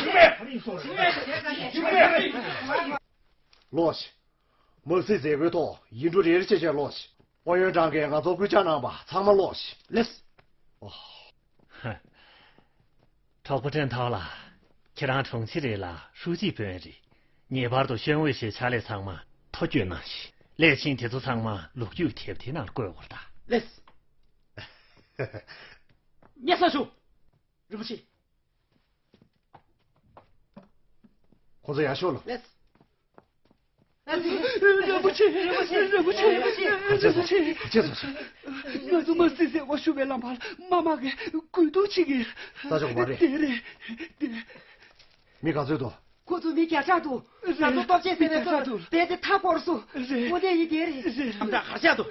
ལོ་ཤི། དམག་སྲིད་མཛད་སྒོའི་ཐོག་ཡིག་འབྲུ་རེ་རེ་བྱས་བྱས་ཀློགས་ཤིག། ཨོ་ཡོན་ཀྲང་གིས་ང་ཚོར་སྐུལ་ལྕག་གནང་བ་ཚང་མ་ཀློགས་ཤིག། ལེས། ཨོ། གྲོགས་པོ་ཁྲེན་ཐའོ་ལགས། ཁྱེད་རང་དྲུང་ཆེ་རེད་ལ་ཧྲུའུ་ཅི་དཔོན་རེད། ངེས་པར་དུ་ཤོན་ཝེ་ཧྲི་ཕྱག་ལས་ཚང་མ་ཐོ་བཀོད་གནང་ཞིག། སླད་ཕྱིན་དེ་ཚོ་ཚང་མ་ལོ་རྒྱུས་དེབ་དེའི་ནང་བཀོད་དགོས་རེད་ད། ལེས། ཉེ་ས་ཞུ། རིན་པོ་ཆེ། ཁོ་ཚོ་ཡར་ཤོག་ལོ། ལེས། རིན་པོ་ཆེ། རིན་པོ་ཆེ། རིན་པོ་ཆེ། ག་ཚོད་སོང་། ག་ཚོད་སོང་། ང་ཚོ་དམག་སྲིད་ཟེར་བ་ཞུ་བའི་ལམ་བར་མ་མ་གིས་རྒོལ་རྡུང་བྱེད་ཀྱི། ས་ཕྱོགས་མ་རེད། དེ་རེད། དེ། མི་ག་ཚོད་འདུག། ཁོ་ཚོ་མི་བརྒྱ་ཕྲག་འདུག། རེད། ང་ཚོ་སྟོབས་ཆེན་ཟེར་བའི་ཚོར་རྦད་དེ་མཐའ་བསྐོར་སོང་། རེད། དངོས་གནས་ཡིན་དེ་རེད། རེད། ཨམ་ད་ག་ཤ་འདུག།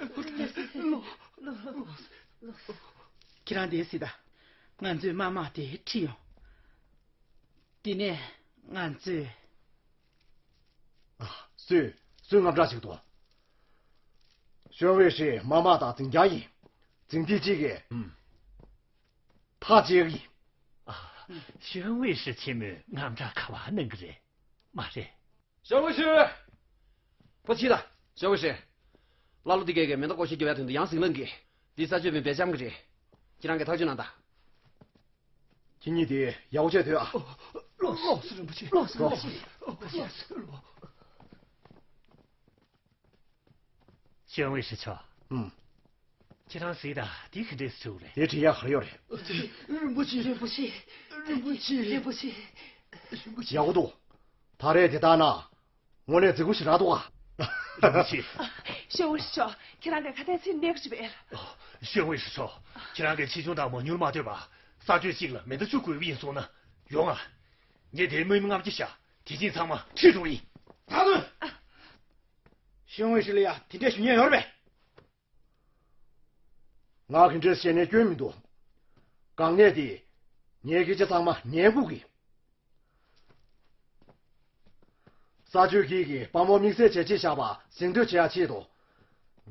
ལོ། ལོ། ལོ། ཁྱེད་རང་འདིར་གཟིགས་དང་། ང་ཚོས་དམག་དམག་དེ་ཁྲིད་ཡོང་། དེ་ནས་ང་ཚོས། ཨ། སུས་སུས་དངངས་སྐྲག་བྱེད་ཀྱི་འདུག། ཤོན་ཝེ་ཧྲི་དམག་དམག་དང་འཛིང་རྐྱང་ཡིན། འཛིང་དེ་གཅིག་གིས། ཨུམ། ཐག་བཅད་ཀྱི་ཡིན། ཨ། ཤོན་ཝེ་ཧྲི་ཆེན་མོས་དངངས་སྐྲག་ག་བ་གནང་གི་རེད། མ་རེད། ཤོན་ཝེ་ཧྲི། ཕོ་ཆི་ད། ཤོན་ཝེ་ཧྲི། ཀླ་ཀློ་འདི་གས་ཀྱིས་མེ་མདའ་ཀོ་ཤེ་རྒྱབ་ཡ་དོན་དུ་ཡང་ཟིང་ལངས་གི། འདི་ས་ཆོས་བིན་པའི་ལྕམ་གི་རེད། ཁྱེད་རང་གིས་ཐག་གཅོད་གནང་དང་། ཁྱེད་གཉིས་དེ་ཡག་པོ་བྱས་སྡོད་ཨ། ལོགས་སུ་རིན་པོ་ཆེ། ལོགས་སུ་རིན་པོ་ཆེ། ལོགས་སུ། ཤོན་ཝེ་ཧྲི་མཆོག། ཨུམ། ཁྱེད་རང་གཟིགས་དང་། འདི་ག་འདྲས་སེ་བྲིས་རེད། དེ་བྲིས་ཡག་ག་རེ་ཡོད་རེད། རིན་པོ་ཆེ། རིན་པོ་ཆེ། རིན་པོ་ཆེ། རིན་པོ་ཆེ། རིན་པོ་ཆེ། ཡག་པོ་འདུག། ད་རེས་དེ་ལྟར་ན། དངོས་གནས་མཛེས་པོ་ཞེ་དྲག་འདུག་ཨ། རིན་པོ་ཆེ། ཤོན་ཝེ་ཧྲི་མཆོག། ཁྱེད་རང་གིས་ཁ་དན་ཚིག་གནས་གི་རེད་པས། ཤོན་ཝེ་ཧྲི་མཆོག། ཁྱེད་རང་གིས་ཆེ་ཆུང་དང་མང་ཉུང་མ་ལྟོས་པར་ས་ཆོས་གཅིག་ལ་མེ་མདའ་བཅུ་དགོས་ཀྱི་ཡིན་གསུངས་ན་ཡོང་ཨ། ངས་དེར་དམག་མི་ལྔ་བརྒྱ་བཞག། དེ་བཞིན་ཚང་མ་ཁྲིད་འགྲོ་གི་ཡིན། ད་དུང་། ཤོན་ཝེ་ཧྲི་ལ་ཡ་དེ་འདྲས་ཞུ་མཁན་ཡོད་རེད་པས། ང་གི་འདྲས་བཤད་ནས་སྐྱོན་མི་འདུག། དཀའ་ངལ་དེ། ངའི་སྐད་ཆ་ཚང་མ་ཉན་དགོས་ཀྱི། ས་ཆོས་ཀྱིས་ཀྱིས་དཔའ་མོ་དམིགས་བསལ་བྱས་རྗེས་བཞག་པ་གཟེངས་བསྟོད་བྱེད་ཡ་ཆེད་དུ།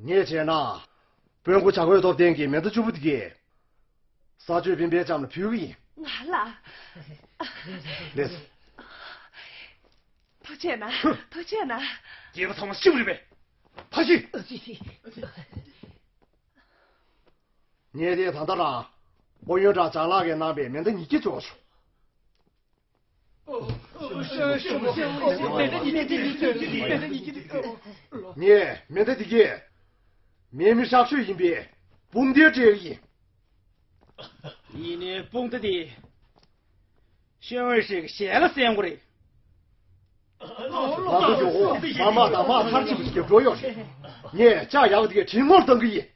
ངས་བྱས་ན། དཔོན་སྐུ་བྱ་རྒོད་སྟོབས་ལྡན་གྱི་མེ་མདའ་བཅུ་པོ་དེ་གས། ས་ཆོས་བིན་པའི་ལྕམ་ལ་ཕུལ་གི་ཡིན། ང་ལ། ལེས། ཐུགས་རྗེ་གནང་། ཐུགས་རྗེ་གནང་། རྒྱལ་པོ་ཚང་མ་ཤི་བ་རེད་པས། ཕ་ཤི། ངས་དེ་ད་ལྟ་རང་། ཨོ་ཡོན་ཀྲང་ལྕམ་ལགས་ཀྱིས་གནང་པའི་མེ་མདའ་ཉིས་བརྒྱ་འཇོག་བྱུང་། ངས་མེ་མདའ་འདི་གས། མེའི་མི་ཧྲག་ཤོས་ཡིན་པས་དཔུང་སྡེར་སྤྲད་ཀྱི་ཡིན། ཡིན་ནའི་དཔུང་སྡེ་འདི། ཤོན་ཝེ་ཧྲི་གི་ཞལ་ལ་གསན་དགོས་རེད། ང་ཚོ་མགྱོགས་པོ་དམག་དམག་དང་དམག་ཚར་གཅིག་པུ་རྒྱབ་འགྲོ་ཡོད་རེད། ངས་ལྕགས་ཡག་འདི་གས་གྲི་ངོར་བཏང་གི་ཡིན།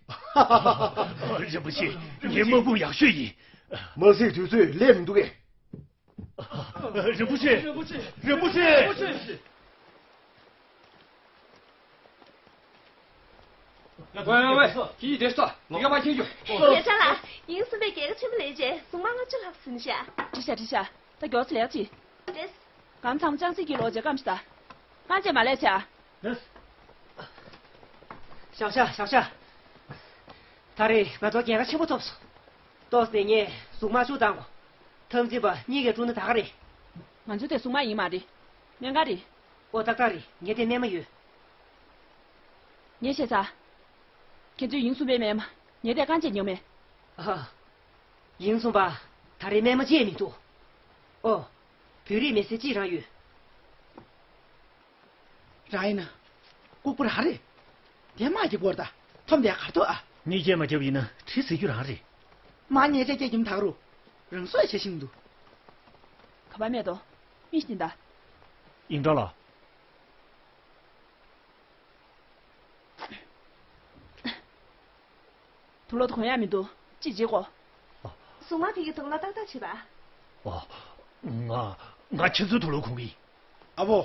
རིན་པོ་ཆེ། ངའི་དམག་དཔུང་ཡག་ཤོས་ཡིན། དམག་སྲིད་དུས་ཚོད་སླེབས་མི་འདུག་གས། རིན་པོ་ཆེ། རིན་པོ་ཆེ། རིན་པོ་ཆེ། རིན་པོ་ཆེ། ཝེ་ཝེ་ཝེ། ཁྱེད་ཀྱིས་བསྡད་ཤོག་ངས་ཕར་ཁྱེར་རྒྱུ། ལས་བྱ་ལ། ཡིན་གསུམ་པས་རྒྱལ་ཁ་ཆེན་པོ་ལེན་རྗེས་གཟུངས་མ་ལྔ་བཅུ་ལྷག་ཟིན་ཤག་འགྲིག་ཤག་འགྲིག་ཤག་ད་མགྱོགས་ཙམ་ལས་ཀ་བྱེད། རེད། གང་ཚང་ལྕང་སྲིད་ཀྱི་ལོ་རྒྱག་གམ་ཞིག་ད། སྔ་རྗེས་མ་ལས་བྱ། རེད། བཞག་བཞག་བཞག་བཞག་ད་རེས་ང་ཚོ་རྒྱལ་ཁ་ཆེན་པོ་ཐོབ་སོང་། ཏོག་ཙམ་ནས་ངས་གཟུངས་མ་བཅུ་བཏང་གོ། འཐབ་འཛིང་པ་གཉིས་ཀས་དཀྲུགས་ན་ད་ག་རེད། ང་ཚོ་དེ་གཟུངས་མ་ཡིན་མ་རེད། སྨན་ཁང་རེད། ཨོ་ཏག་ཏག་རེད། ངའི་དེ་རྨས་མ་ཡོད། ངས་བཤད་ཚར། ཁྱེད་ཚོས་ཡིན་གསུམ་པའི་རྨས་མ། ངས་དེ་རྐང་རྗེས་ཉོས་མེད། ཨ། ཡིན་གསུམ་པ། ད་རེས་རྨས་མ་ཅི་ཡང་མི་འདུག་ཨོ། བོད་རིགས་མི་སེར་གཅིག་རང་ཡོད། རང་ཡིན་ན། ལྐུགས་པ་རང་རེད། དེ་དམག་གི་སྐོར་ད། ཐོམ་དེ་གར་ཐོག་ཨ། གཉིས་ཀས་མ་བརྒྱབ་ཡིན་ན་གྲི་ཟེར་རྒྱུ་རང་རེད། མ་ཉེས་ཆད་སྐྱེ་རྒྱུ་མ་ཐག་རུ། རང་སྲོག་བྱེད་བཞིན་འདུག་ག་པར་མེད་དོ། མི་ཤི་ད། ཡིན་འདྲ་ལ། དུག་ལོག་གོན་ཡག་མི་འདུག་ཅི་བྱེད་གོ། གཟུངས་མ་དེ་གི་དུག་ལོག་ཏག་ཏག་བྱེད་པ། ཨོ། ང་ང་ཁྱེད་ཚོའི་དུག་ལོག་གོན་གི། ཨ་བོ།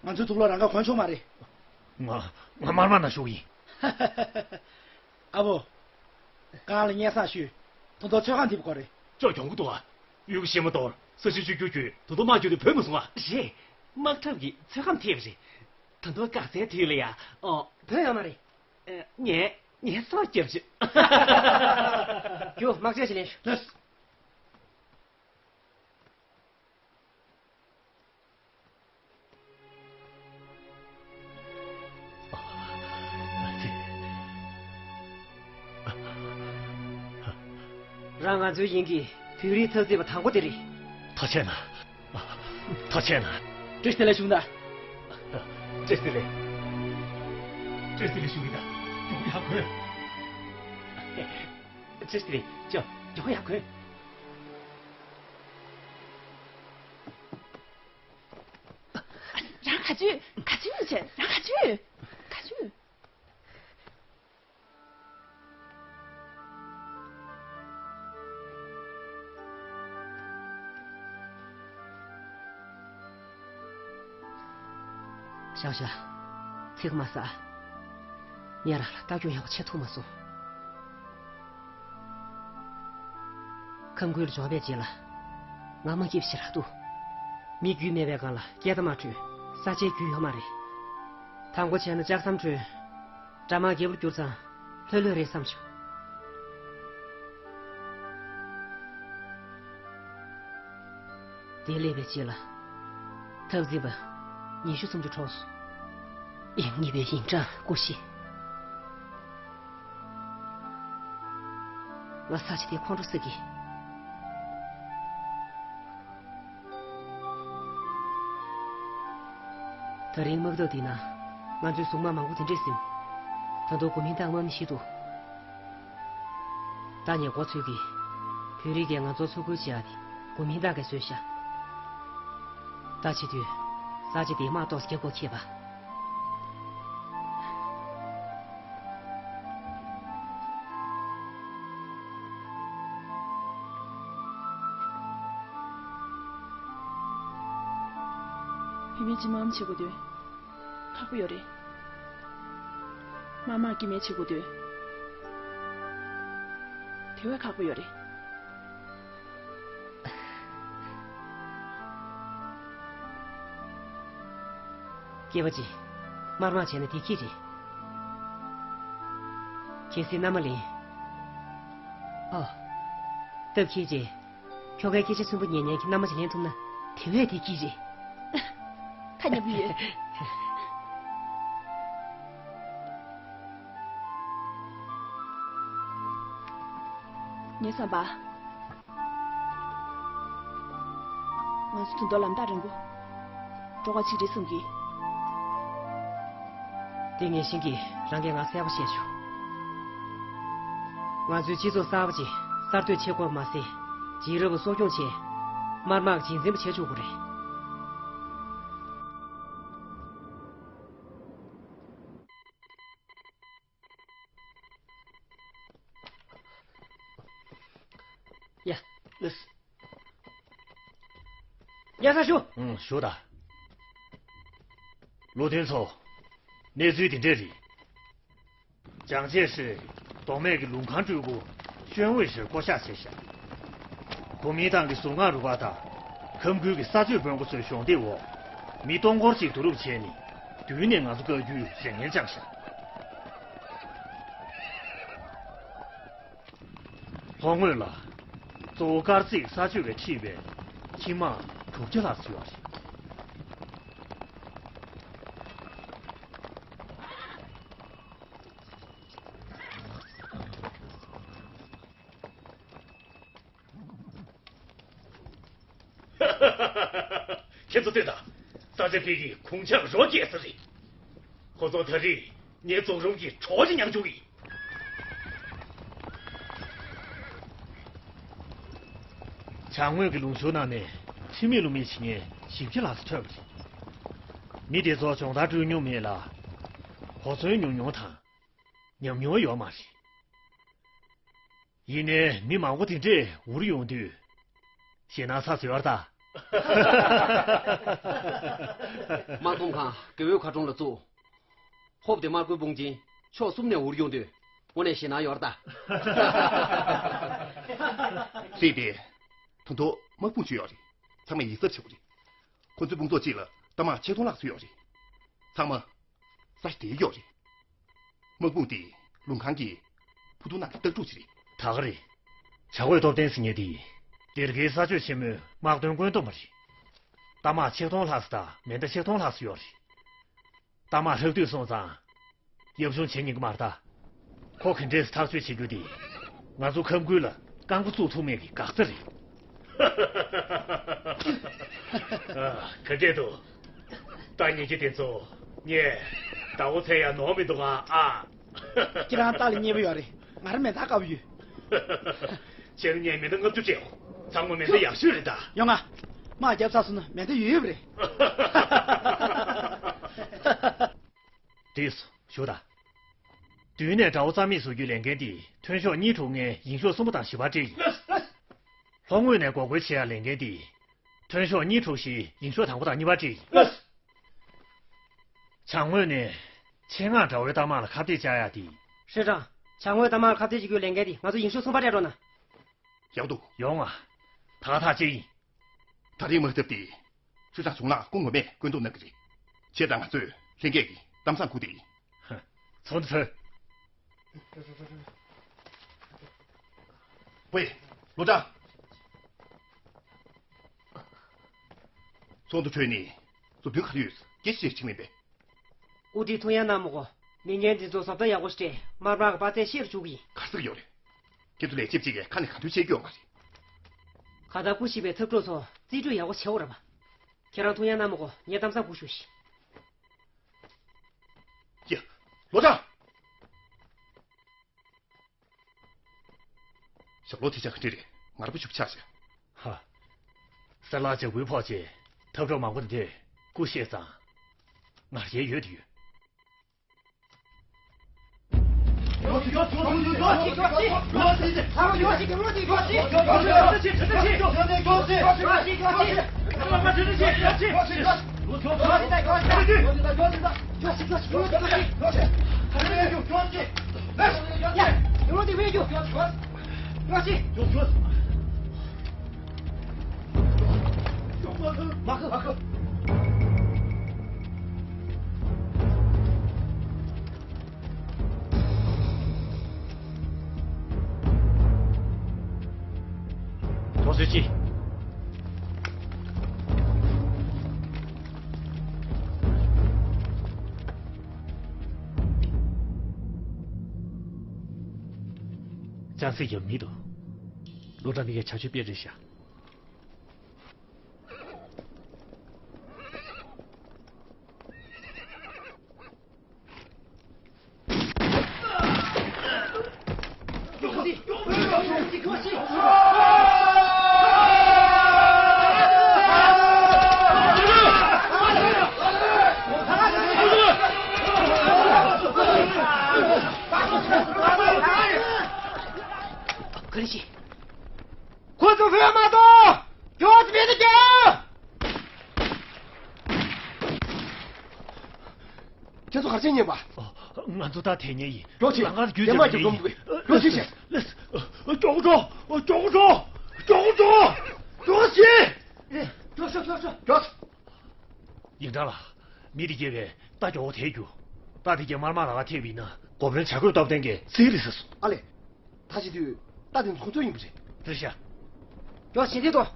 ང་ཚོའི་དུག་ལོག་རང་ག་གོན་ཆོག་མ་རེད། ང་ང་དམར་དམག་ནང་ཞུགས་ཡིན། ཨ་བོ། གང་ལ་སྙན་སེང་ཞུས། ད་དུང་ཚོད་བགམ་ཐེབས་དགོས་རེད། ཅོག་གྱོང་གི་འདུག་ཨ། གཡུག་ཞིམ་མོ་གཏོར། ས་གཞི་བཅུ་རྒྱུ་བརྒྱུད་ད་དུང་དམག་རྒྱུགས་དེ་བོད་མ་སོང་ཨ། རེད། དམག་འཁྲབ་ཀྱི་ཚོད་བགམ་ཐེབས་རེད། ད་དུང་དཀའ་ཚེགས་དུས་ལ་ཡ། ཨོ། བོད་ཡོང་མ་རེད། ངས་ངས་སོ་རྒྱབ་ཅིག་རྒྱུ་དམག་ཆས་ཞིག་ལེན་ཤོག་རང་ང་ཚོའི་དབྱིན་གྱི་བོད་རིགས་འཐབ་རྩོད་པ་དང་པོ་དེ་རེད། ཐུགས་རྗེ་གནང་། ཐུགས་རྗེ་གནང་། བཀྲ་ཤིས་བདེ་ལེགས་ཞུ་གི་ད། བཀྲ་ཤིས་བདེ་ལེགས། བཀྲ་ཤིས་བདེ་ལེགས་ཞུ་གི་ད། མགྱོགས་པོ་ཡར་གོན། བཀྲ་ཤིས་བདེ་ལེགས། ཅོ། མགྱོགས་པོ་ཡར་གོན། རང་ག་ཚོད་ག་ཚོད་ཡོད་ཚེ་རང་་ག་ཚོད་ཡོད། ག་ཚོད་ཡོད། ཤག་ཤག་ཚིག་མ་ཟ། ངས་རང་ལ་ལྟ་སྐྱོང་ཡག་པོ་བྱེད་ཐུབ་མ་སོང་། ཁམས་ཁུལ་ལ་འབྱོར་བའི་རྗེས་ལ། ང་མ་སྐྱིད་ཞེ་དྲག་འདུག་མི་རྒྱུས་མེད་པའི་སྒང་ལ་སྐད་བརྡ་མ་འཕྲོད། ས་ཆའི་རྒྱུས་ཡོད་མ་རེད། དང་པོ་བྱས་ན་ལྕགས་ཟམ་བསྐྲུན། དགྲ་དམག་རྒྱལ་པོར་གྱུར་ཙང་ལྷོད་ལྷོད་རེད་བསམ་བྱུང་། དེ་སླེབས་པའི་རྗེས་ལ། འཐབ་འཛིང་པ་ཉི་ཤུ་སུམ་ཅུ་འཕྲོག་སོང་། ཡང་གཉིས་པའི་ཡིན་གྲངས་སྐུ་གཤེགས། ང་ས་ཆ་དེ་ཁོང་ཁྲོ་ཟ་གི། ད་རིང་དམག་འཐབ་འདི་ན་ང་ཚོའི་གཟུངས་དམག་མང་པོ་དེ་འདྲས་ཟིན། ད་དུང་གོ་མིན་ཏང་དམག་མི་ཞིག་འདུག་ད་ངས་མགོ་ཚོས་ཀྱི། བོད་རིགས་ཀྱིས་ང་ཚོར་འཚུབ་རྒོལ་བྱེད་ཡ་དེ་གོ་མིན་ཏང་གིས་བཟོས་ཤག་ད་བྱེད་དུས་ས་ཆ་དེ་དམག་ཏོག་ཙམ་རྒྱག་དགོས་ཁེལ་པ། བུད་མེད་ཅིག་དམག་མི་བྱེད་དགོས་དུས་ཁག་པོ་ཡོད་རེད། དམར་དམག་སྐྱེ་དམན་བྱེད་དགོས་དུས་དེ་བས་ཁག་པོ་ཡོད་རེད། སྐྱེས་པ་ཅིག་དམར་དམག་བྱས་ན་བདེ་སྐྱིད་རེད། གལ་སྲིད་མནའ་མ་ལེན། ཨོ། སྟབས་ཁེལ་རྗེས། ཁྱོ་གའི་སྐད་ཆ་ཚུན་པོ་ཉན་ཉན་གྱི་མནའ་མ་ཅིག་ལེན་ཐུབ་ན་དེ་བས་བདེ་སྐྱིད་རེད། ཐ་སྙད་པོ་ཡོད། ངའི་བསམ་པ། ང་ཚོ་དོན་དག་ལམ་ཐག་རིང་པོ་འགྲོ་ག་ཅིག་རེད་བསམ་གི། དེ་ངས་ཤེས་ཀྱི། རང་གིས་ང་གསལ་པོ་བཤད་བྱུང་། ང་ཚོའི་སྤྱི་ཚོགས་གསར་པ་ཅིག་གསར་གཏོད་བྱེད་དགོས་པ་མ་ཟད། རྗེས་རབས་ལ་གསོ་སྐྱོང་བྱས། དམར་དམག་གི་རྗེས་འཛིན་པ་བྱེད་ཆོག་གི་རེད། ཡ། ལགས། ཡ་ས་ཞུ། ཨང་། ཞུ་དང་། བློ་མཐུན་ཚོ། གནས་ཚུལ་འདི་འདྲས་རེད། ཅང་ཅེ་ཧྲི་གདོང་མེད་ཀྱི་ལུང་ཁང་སྤྲུལ་སྐུ་ཤོན་ཝེ་ཧྲི་བསྐོ་བཞག་བྱས་ཤག་གོ་མིན་ཏང་གི་ཟུར་མངའ་རུ་ཁག་དང་ཁམས་ཁུལ་གྱི་ས་ཆོས་དཔོན་པོ་ཚོའི་གཞོགས་འདེགས་འོག་མི་སྟོང་སྐོར་ཅིག་བསྡུ་རུབ་བྱས་ནས་མདུན་ནས་ང་ཚོ་བཀག་རྒྱུའི་རེ་ངན་བཅངས་ཤག་ལྷོ་ངོས་ལ་གཙོ་བོ་དཀར་རྩེའི་ས་ཆོས་པས་ཁྲིད་པའི་ཁྱི་དམག་དྲུག་བརྒྱ་ལྷག་ཙམ་ཡོད་རེད། ཁྱེད་ཚོ་ལྟོས་དང་། ས་ཆ་ཕལ་གྱི་གུང་ཆང་རོ་སྐྱེས་ས་རེད། ཁོ་ཚོ་ད་རེས་ངའི་རྫོང་རོང་གི་གྲོགས་ཤིག་མྱངས་བཅུག་གི། བྱང་ངོས་ཀྱི་ལུང་ཤུར་ནང་ནས་ཁྲིམས་མེད་ལུགས་མེད་བྱེད་མཁན་བཞི་བརྒྱ་ལྷག་ཙམ་ཐོན་པ་རེད། མི་དེ་ཚོ་སྦྱོང་བརྡར་སྤྲོད་མྱོང་མེད་ལ། གོ་མཚོན་ཉུང་ཉུང་དང་། ཉམས་མྱོང་ཡོད་མ་རེད། ཡིན་ནའི་མི་མང་པོ་དེ་འདྲས་འུར་ཡོང་དུས། ཞེད་སྣང་ཚ་ཟེར་བ་ད། དམག་དཔུང་ཁང་དགེ་འོས་མཁར་གྲོང་ལ་བཙུགས། ཧོབ་དེ་དམག་རྒོལ་དཔུང་ཆེན་ཕྱོགས་གསུམ་ནས་འུར་ཡོང་དུས་དངོས་གནས་ཞེད་སྣང་ཡོད་རེད་ད། རེད་དེ། ད་དུང་དམག་དཔུང་ཅིག་ཡོད་རེད། ཚང་མས་ཡིད་གཟབ་བྱེད་དགོས་རེད། ཁོ་ཚོའི་དཔུང་ཚོགས་གཅིག་ལ་རྟ་དམག་ཆིག་སྟོང་ལྷག་ཙམ་ཡོད་རེད། ཚང་མ་ས་ཆ་དེར་ཡོད་རེད། དམག་དཔུང་དེ་ལུང་ཁང་གི་ཕུ་ཐུང་ནང་གི་སྟག་ཕྲུག་ཅིག་རེད། ད་ག་རེད། བྱ་རྒོད་སྟོབས་ལྡན་ཟེར་མཁན་དེ་སྡེ་དགེའི་ས་ཆོས་ཆེན་མོའི་དམག་དོན་བཀོད་འདོམས་པ་རེད། རྟ་དམག་ཆིག་སྟོང་ལྷག་ཙམ་དང་མེ་མདའ་ཆིག་སྟོང་ལྷག་ཙམ་ཡོད་རེད། རྟ་དམག་ཧྲག་དུས་སོང་ཙང་། ཡབ་གཞུང་བྱེད་ཉན་གི་མ་རེད་ད། ཁོ་ག་འདྲས་སེ་ཐག་གཅོད་བྱེད་རྒྱུ་དེ། ང་ཚོ་ཁམས་ཁུལ་ལ་རྐང་པ་བཙུགས་ཐུབ་མེད་ཀྱི་འགག་རྩ་རེད། ཨ། ག་འདྲས་འདུག་རྟ་ཉན་མཁན་དེ་ཚོ་ངས་ཟླ་བོ་ཚད་ཡང་ནོར་མི་འདུག་ཨ། ཨ། ཁྱེད་རང་རྟ་ལ་མཉེས་པོ་ཡོད་རེད། ང་རང་མེ་མདའ་དཀར་པོ་ཡོད། ཁྱེད་རང་ངས་མེ་མདའ་ལྔ་བཅུ་སྤྲད་འོ། ཚང་མ་མེ་མདའ་ཡག་ཤོས་རེད་ད། ཡོང་ང་། དམག་རྒྱབ་ཚར་སོང་ན་མེ་མདའ་ཡོད་ཡོད་རེད། དེས་ཞུ་དང་། མདུན་ནས་དགྲ་བོ་རྩ་མེད་བཟོ་རྒྱུའི་ལས་འགན་དེ་མཐོན་ཤོག་གཉིས་དྲུག་ལྔའི་ཡིང་ཤོག་གསུམ་པ་དང་བཞི་པར་སྤྲད་ཡིན། ལྷོ་ངོས་ནས་འགོག་རྒོལ་བྱེད་ཡག་ལས་འགན་དེ་མཐོན་ཤོག་གཉིས་དྲུག་བཞིའི་ཡིང་ཤོག་དང་པོ་དང་གཉིས་པར་སྤྲད་ཡིན། བྱང་ངོས་ནས་ཆེད་མངགས་དགྲ་བོའི་རྟ་དམག་ལ་ཁ་གཏད་བཅག་ཡག་དེ། ཧྲེ་ཀྲང་། བྱང་ངོས་རྟ་དམག་ལ་ཁ་གཏད་བཅག་རྒྱུའི་ལས་འགན་དེ་ང་ཚོ་ཡིང་ཤོག་གསུམ་པར་སྤྲད་རོགས་གནང་། ཡག་འདུག་ཡོང་ང་། ད་ཐག་བཅད་ཡིན། ད་རེས་དམག་འཐབ་དེ། ཆུ་བྱ་གཞུང་ལ་སྐུ་ངོ་མས་བཀོད་འདོམས་གནང་གི་རེད། བྱས་ཙང་ང་ཚོས་ལྷན་རྒྱས་ཀྱི་གཏམ་བཟང་སྒུག་བསྡད་ཡིན། ཧ། ཚོགས་འདུ་ཚོགས། ཝེ། ལོ་ཀྲང་། ཚོགས་འདུ་གྲོལ་ནས་མཛུབ་སྟོན་ག་རེ་ཡོད། སྐད་ཆ་ཅིག་དྲིས་མིན་པས། དབུ་ཁྲིད་ཐུགས་ཉན་གནང་མི་དགོས། མི་ངན་འདི་ཚོ་བཟོ་ལྟ་ཡག་པོ་ཞིག་སྤྲད། དམར་དམག་གི་དཔའ་རྩལ་ཤེས་རུ་བཅུག་གི་ཡིན། ག་རེ་ཟེར་གྱི་ཡོད་རེད། ཁྱེད་ཚོ་ལས་བྱེད་ཅིག་གིས་ཁ་ནས་ག་དུས་བཤད་རྒྱུ་ཡོད་མ་རེད། ག་ད་སྐུ་གཤེགས་པའི་འཐབ་གྲོགས་ཚོ་རྩིས་སྤྲོད་ཡག་པོ་བྱེད་འོ་ར་བ། ཁྱེད་རང་ཐུགས་ཉན་གནང་མི་དགོས། ངས་གཏམ་བཟང་སྒུག་བཞུགས་ཤིག་ཡ། ལོ་ཀྲང་། ཞབས་ལོ་དེ་ཆ་ག་འདྲ་རེད། ངར་པོ་ཞུ་ཆགས་ཤག་ཧ། གསེར་ལག་ལྗགས་འབུལ་ཕོག་རྗེས་འཐབ་གྲོགས་མང་པོ་འདི་སྐུ་གཤེགས་ཙང་། ངར་ཡས་ཡོད་དུ་ཡོད། ཐོག་སོད་ཅི། ཅང་སེ་ཡབ་མི་འདུག་ལོ་ཀྲང་ནི་གའི་བྱ་སྤྱོད་དཔེ་རེད་ཤག་ག་རེ་བྱེད། ཁོ་ཚོ་བོད་མ་ ཁྱེད་ཚོ་ག་རེ་བྱེད་མཁན་པ། ང་ཚོ་ད་དེ་ཉེ་ཡིན། མགྱོགས་བྱེད། ལམ་ཁ་རྒྱུད་རྒྱལ་མ་ཅིག་སྒྲོམ་འདུག་པས། མགྱོགས་བྱེད་ཤིག། མགྱོགས་འགྲོ། མགྱོགས་འགྲོ། མགྱོགས་འགྲོ། མགྱོགས་བྱེད། མགྱོགས་ཤོག་མགྱོགས་ཤོག་མགྱོགས། ཡིན་དྲ་ལ། མི་དེ་སྐྱེ་བས་རྟ་མགྱོགས་དེ་རྒྱུ། རྟ་དེ་སྐྱེ་དམར་དམར་ལ་བ་ཐེབས་ཡིན་ན། འགོ་དཔོན་བྱ་རྒོད་སྟོབས་ལྡན་གྱིས་སིག་རི་ཟེར་སོང་། ཨ་ལས། ད་བྱེད་དུས་རྟ་དེ་ཚོ་ཁོ་ཚོ་ཡིན་པ་རེད། རེད་ཤག། མགྱོགས་བྱེད་དེ་དོ།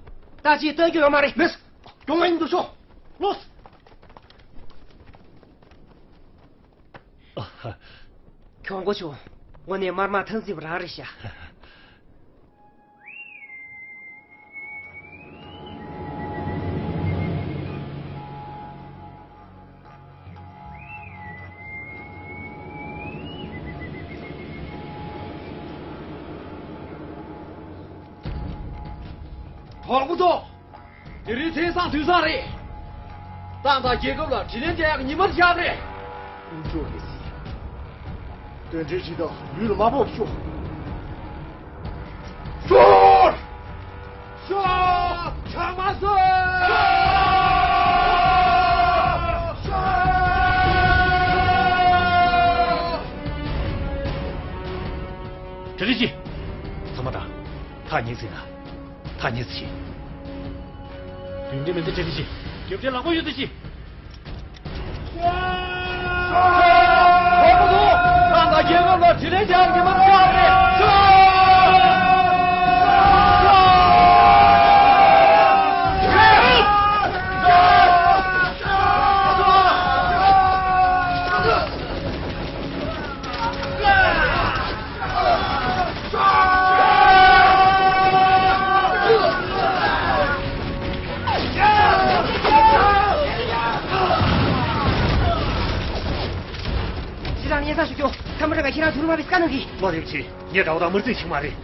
རྟ་ཅིག་སྟོན་རྒྱུ་ཡོད་མ་རེད། མེད། མགྱོགས་ང་ཡིན་འདུག་ཤོག། ལོས། ཨ་ཧ། གྱོང་གོ་ཆུ། དངོས་གནས་དམར་དམག་ཐང་འཛིན་པ་རང་རེད་ཤག། གྲོགས་པོ་ཚོ། དེ་རིང་ཚེས་བཟང་དུས་བཟང་རེད། ཏང་དང་རྒྱལ་ཁབ་ལ་དྲིན་ལན་འཇལ་ཡག་ཉི་མ་ཤར་རེད། དཀོན་མཆོག་གིས་གཟིགས། དོན་འབྲས་ཇི་ལྟར་ལུས་ལ་མ་ཕོག་ཤོག། ཤོག། ཤོག། ཆང་མ་ཟོས། ཤོག། ཤོག། གྲ་སྒྲིག་བྱེད། ཚང་མ་དང་། ཐག་ཉེ་ཟིན་ན། ཐག་ཉེ་ཟིན། མདུན་དེ་མི་ཚེ་གྲ་སྒྲིག་བྱེད། རྒྱབ་ཆ་ལག་པ་གཡུག་ཟིན་བྱེད། ཁྱེད་རང་སྙན་སེང་ཞུ་རྒྱུ། ཐ་མ་ར་ག་ཁྱེད་རང་དུ་རུ་མ་བིས་ཀ་ནང་གི། བློ་རིག་ཆེ། ངས་དགྲ་བོ་དང་དམར་རྩིས་བྱུང་མ་རེད།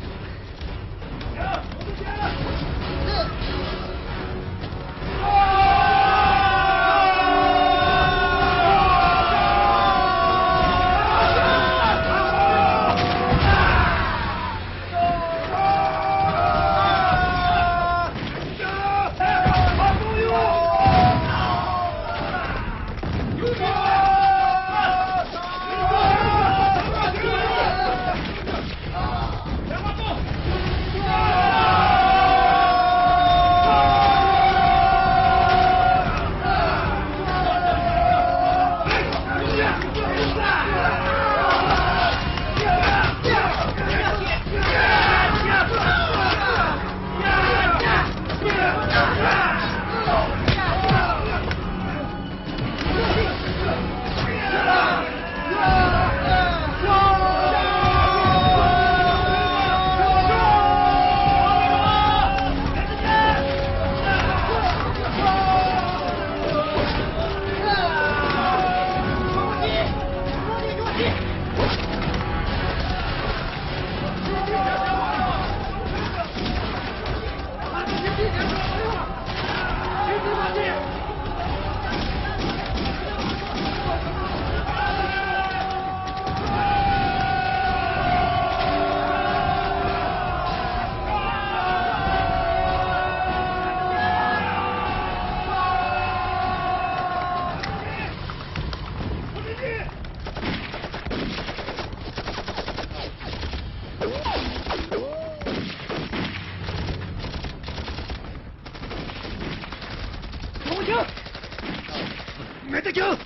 མེ་ཏོག་ཀྱང་།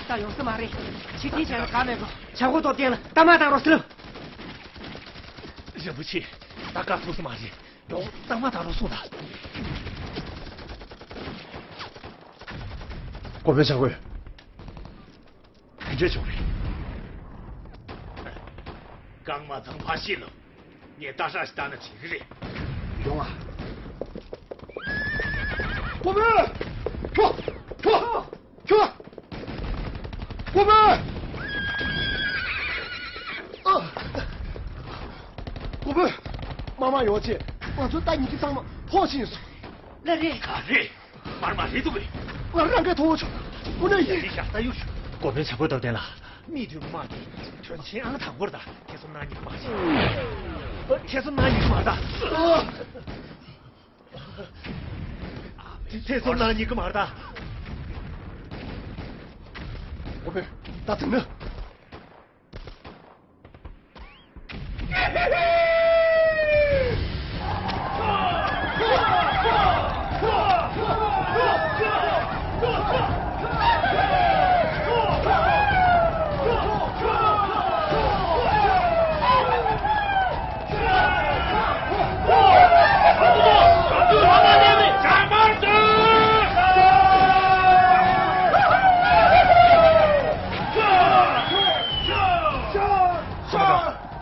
ད་ཡོང་ས་མ་རེད། ཕྱི་ཐེངས་བྱས་ན་ག་མེད་གོ། བྱ་རྒོད་སྟོབས་ལྡན་ལ་གཏའ་མ་བཏང་རོགས་ཟེར། རིན་པོ་ཆེ། ད་བཀག་ཐུབ་ས་མ་རེད། ཡོང་། གཏའ་མ་བཏང་རོགས་གསུངས་དང་། འགོ་དཔོན་བྱ་རྒོད། ག་འདྲས་བྱུང་རེད། རྐང་མ་ཚང་ཕར་བཤིག་ལོ། ངས་སྟག་ཤར་ཞིག་བཏང་ན་བྱེད་ཀྱི་རེད། ཡོང་ཨ། འགོ་དཔོན། ཁྱོ། ཁྱོ། ཁྱོ། འགོ་དཔོན། ཨ། འགོ་དཔོན། མ་མ་ཡོང་ཆེ། ང་ཚོའི་རྟ་ཉི་ཁྲི་ཚང་མ་ཕོག་ཕྱིན་སོང་། ལ་རེད། ག་རེད། མར་མ་རེད་འདུག་གས། ང་རང་གིས་མཐོང་བ་བྱུང་། དངོས་གནས་ཡིན། ཡ་ཡ་ད་གཡུག་ཞུ། འགོ་དཔོན་བྱ་རྒོད་སྟོབས་ལྡན་ལགས། མིག་མཐོན་པོ་དམག་གི་དོན་ཆེན་ཨང་དང་པོར་ད་ཐེ་ཚོམ་གནང་ཉེན་ཁ་མ་རེད། ཐེ་ཚོམ་གནང་ཉེན་ཁ་མ་རེད་ད། ཐེ་ཚོམ་གནང་ཉེན་ཁ་མ་རེད་ད། ཨོ་བེ། ད་དེ་ནི།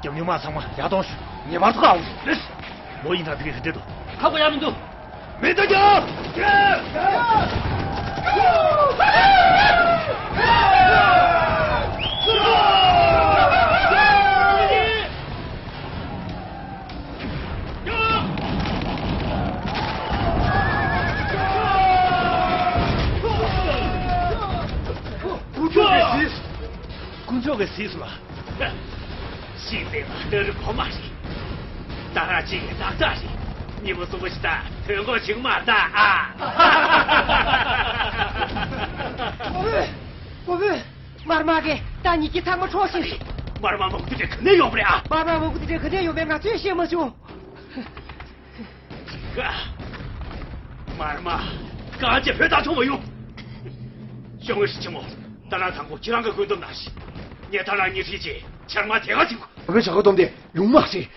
རྒྱབ་ཉུང་མ་ཚང་མ་ཡར་གཏོང་ཞུ། ངེས་པར་དུ་ཁག་འོང་ཞུ། ལོ་ཡིན་ཐང་དེ་གའི་ཧི་ཏེ་དུ། ཁག་པོ་ཡ་མི་འདུག་མེ་ཏོག་རྒྱབ། དཀོན་མཆོག་གིས་གཟིགས་སོང་། ཤི་བའི་ལག་རྟགས་རི་གོ་མ་རེད། ད་ར་ཅིག་ལག་རྟགས་རེད། གཉིས་པོ་གསུམ་པོ་ཞིག་ད་ཐོན་གོ་ཅིག་མ་ད་ཨ། ཨོ་བེ། ཨོ་བེ། མར་མ་གིས་ད་ཉིད་ཀྱི་ཚང་མ་འཕྲོག་ཕྱིན། མར་མ་མང་པོ་དེ་ག་ནས་ཡོང་བ་རེད་ཨ། མར་མ་མང་པོ་དེ་ག་ནས་ཡོང་བས་ང་ཚོས་ཤེས་མ་བྱུང་། ཀ། མར་མ། གང་བྱས་བོད་དང་མཚུངས་པ་ཡོང་། ཤོག་ངོས་སུ་ཆི་མོ། ད་ལྟ་དང་པོ་ཁྱེད་རང་གི་བཀོད་འདོམས་གནང་ཞིག་ངས་ད་ལྟ་ཉི་ཧྲི་ཅེ་ཆར་མ་དེ་ག་ཅིག་ཁོ་གི་ཞག་སྡོམ་དེ་ཡོང་མ་ཤེས།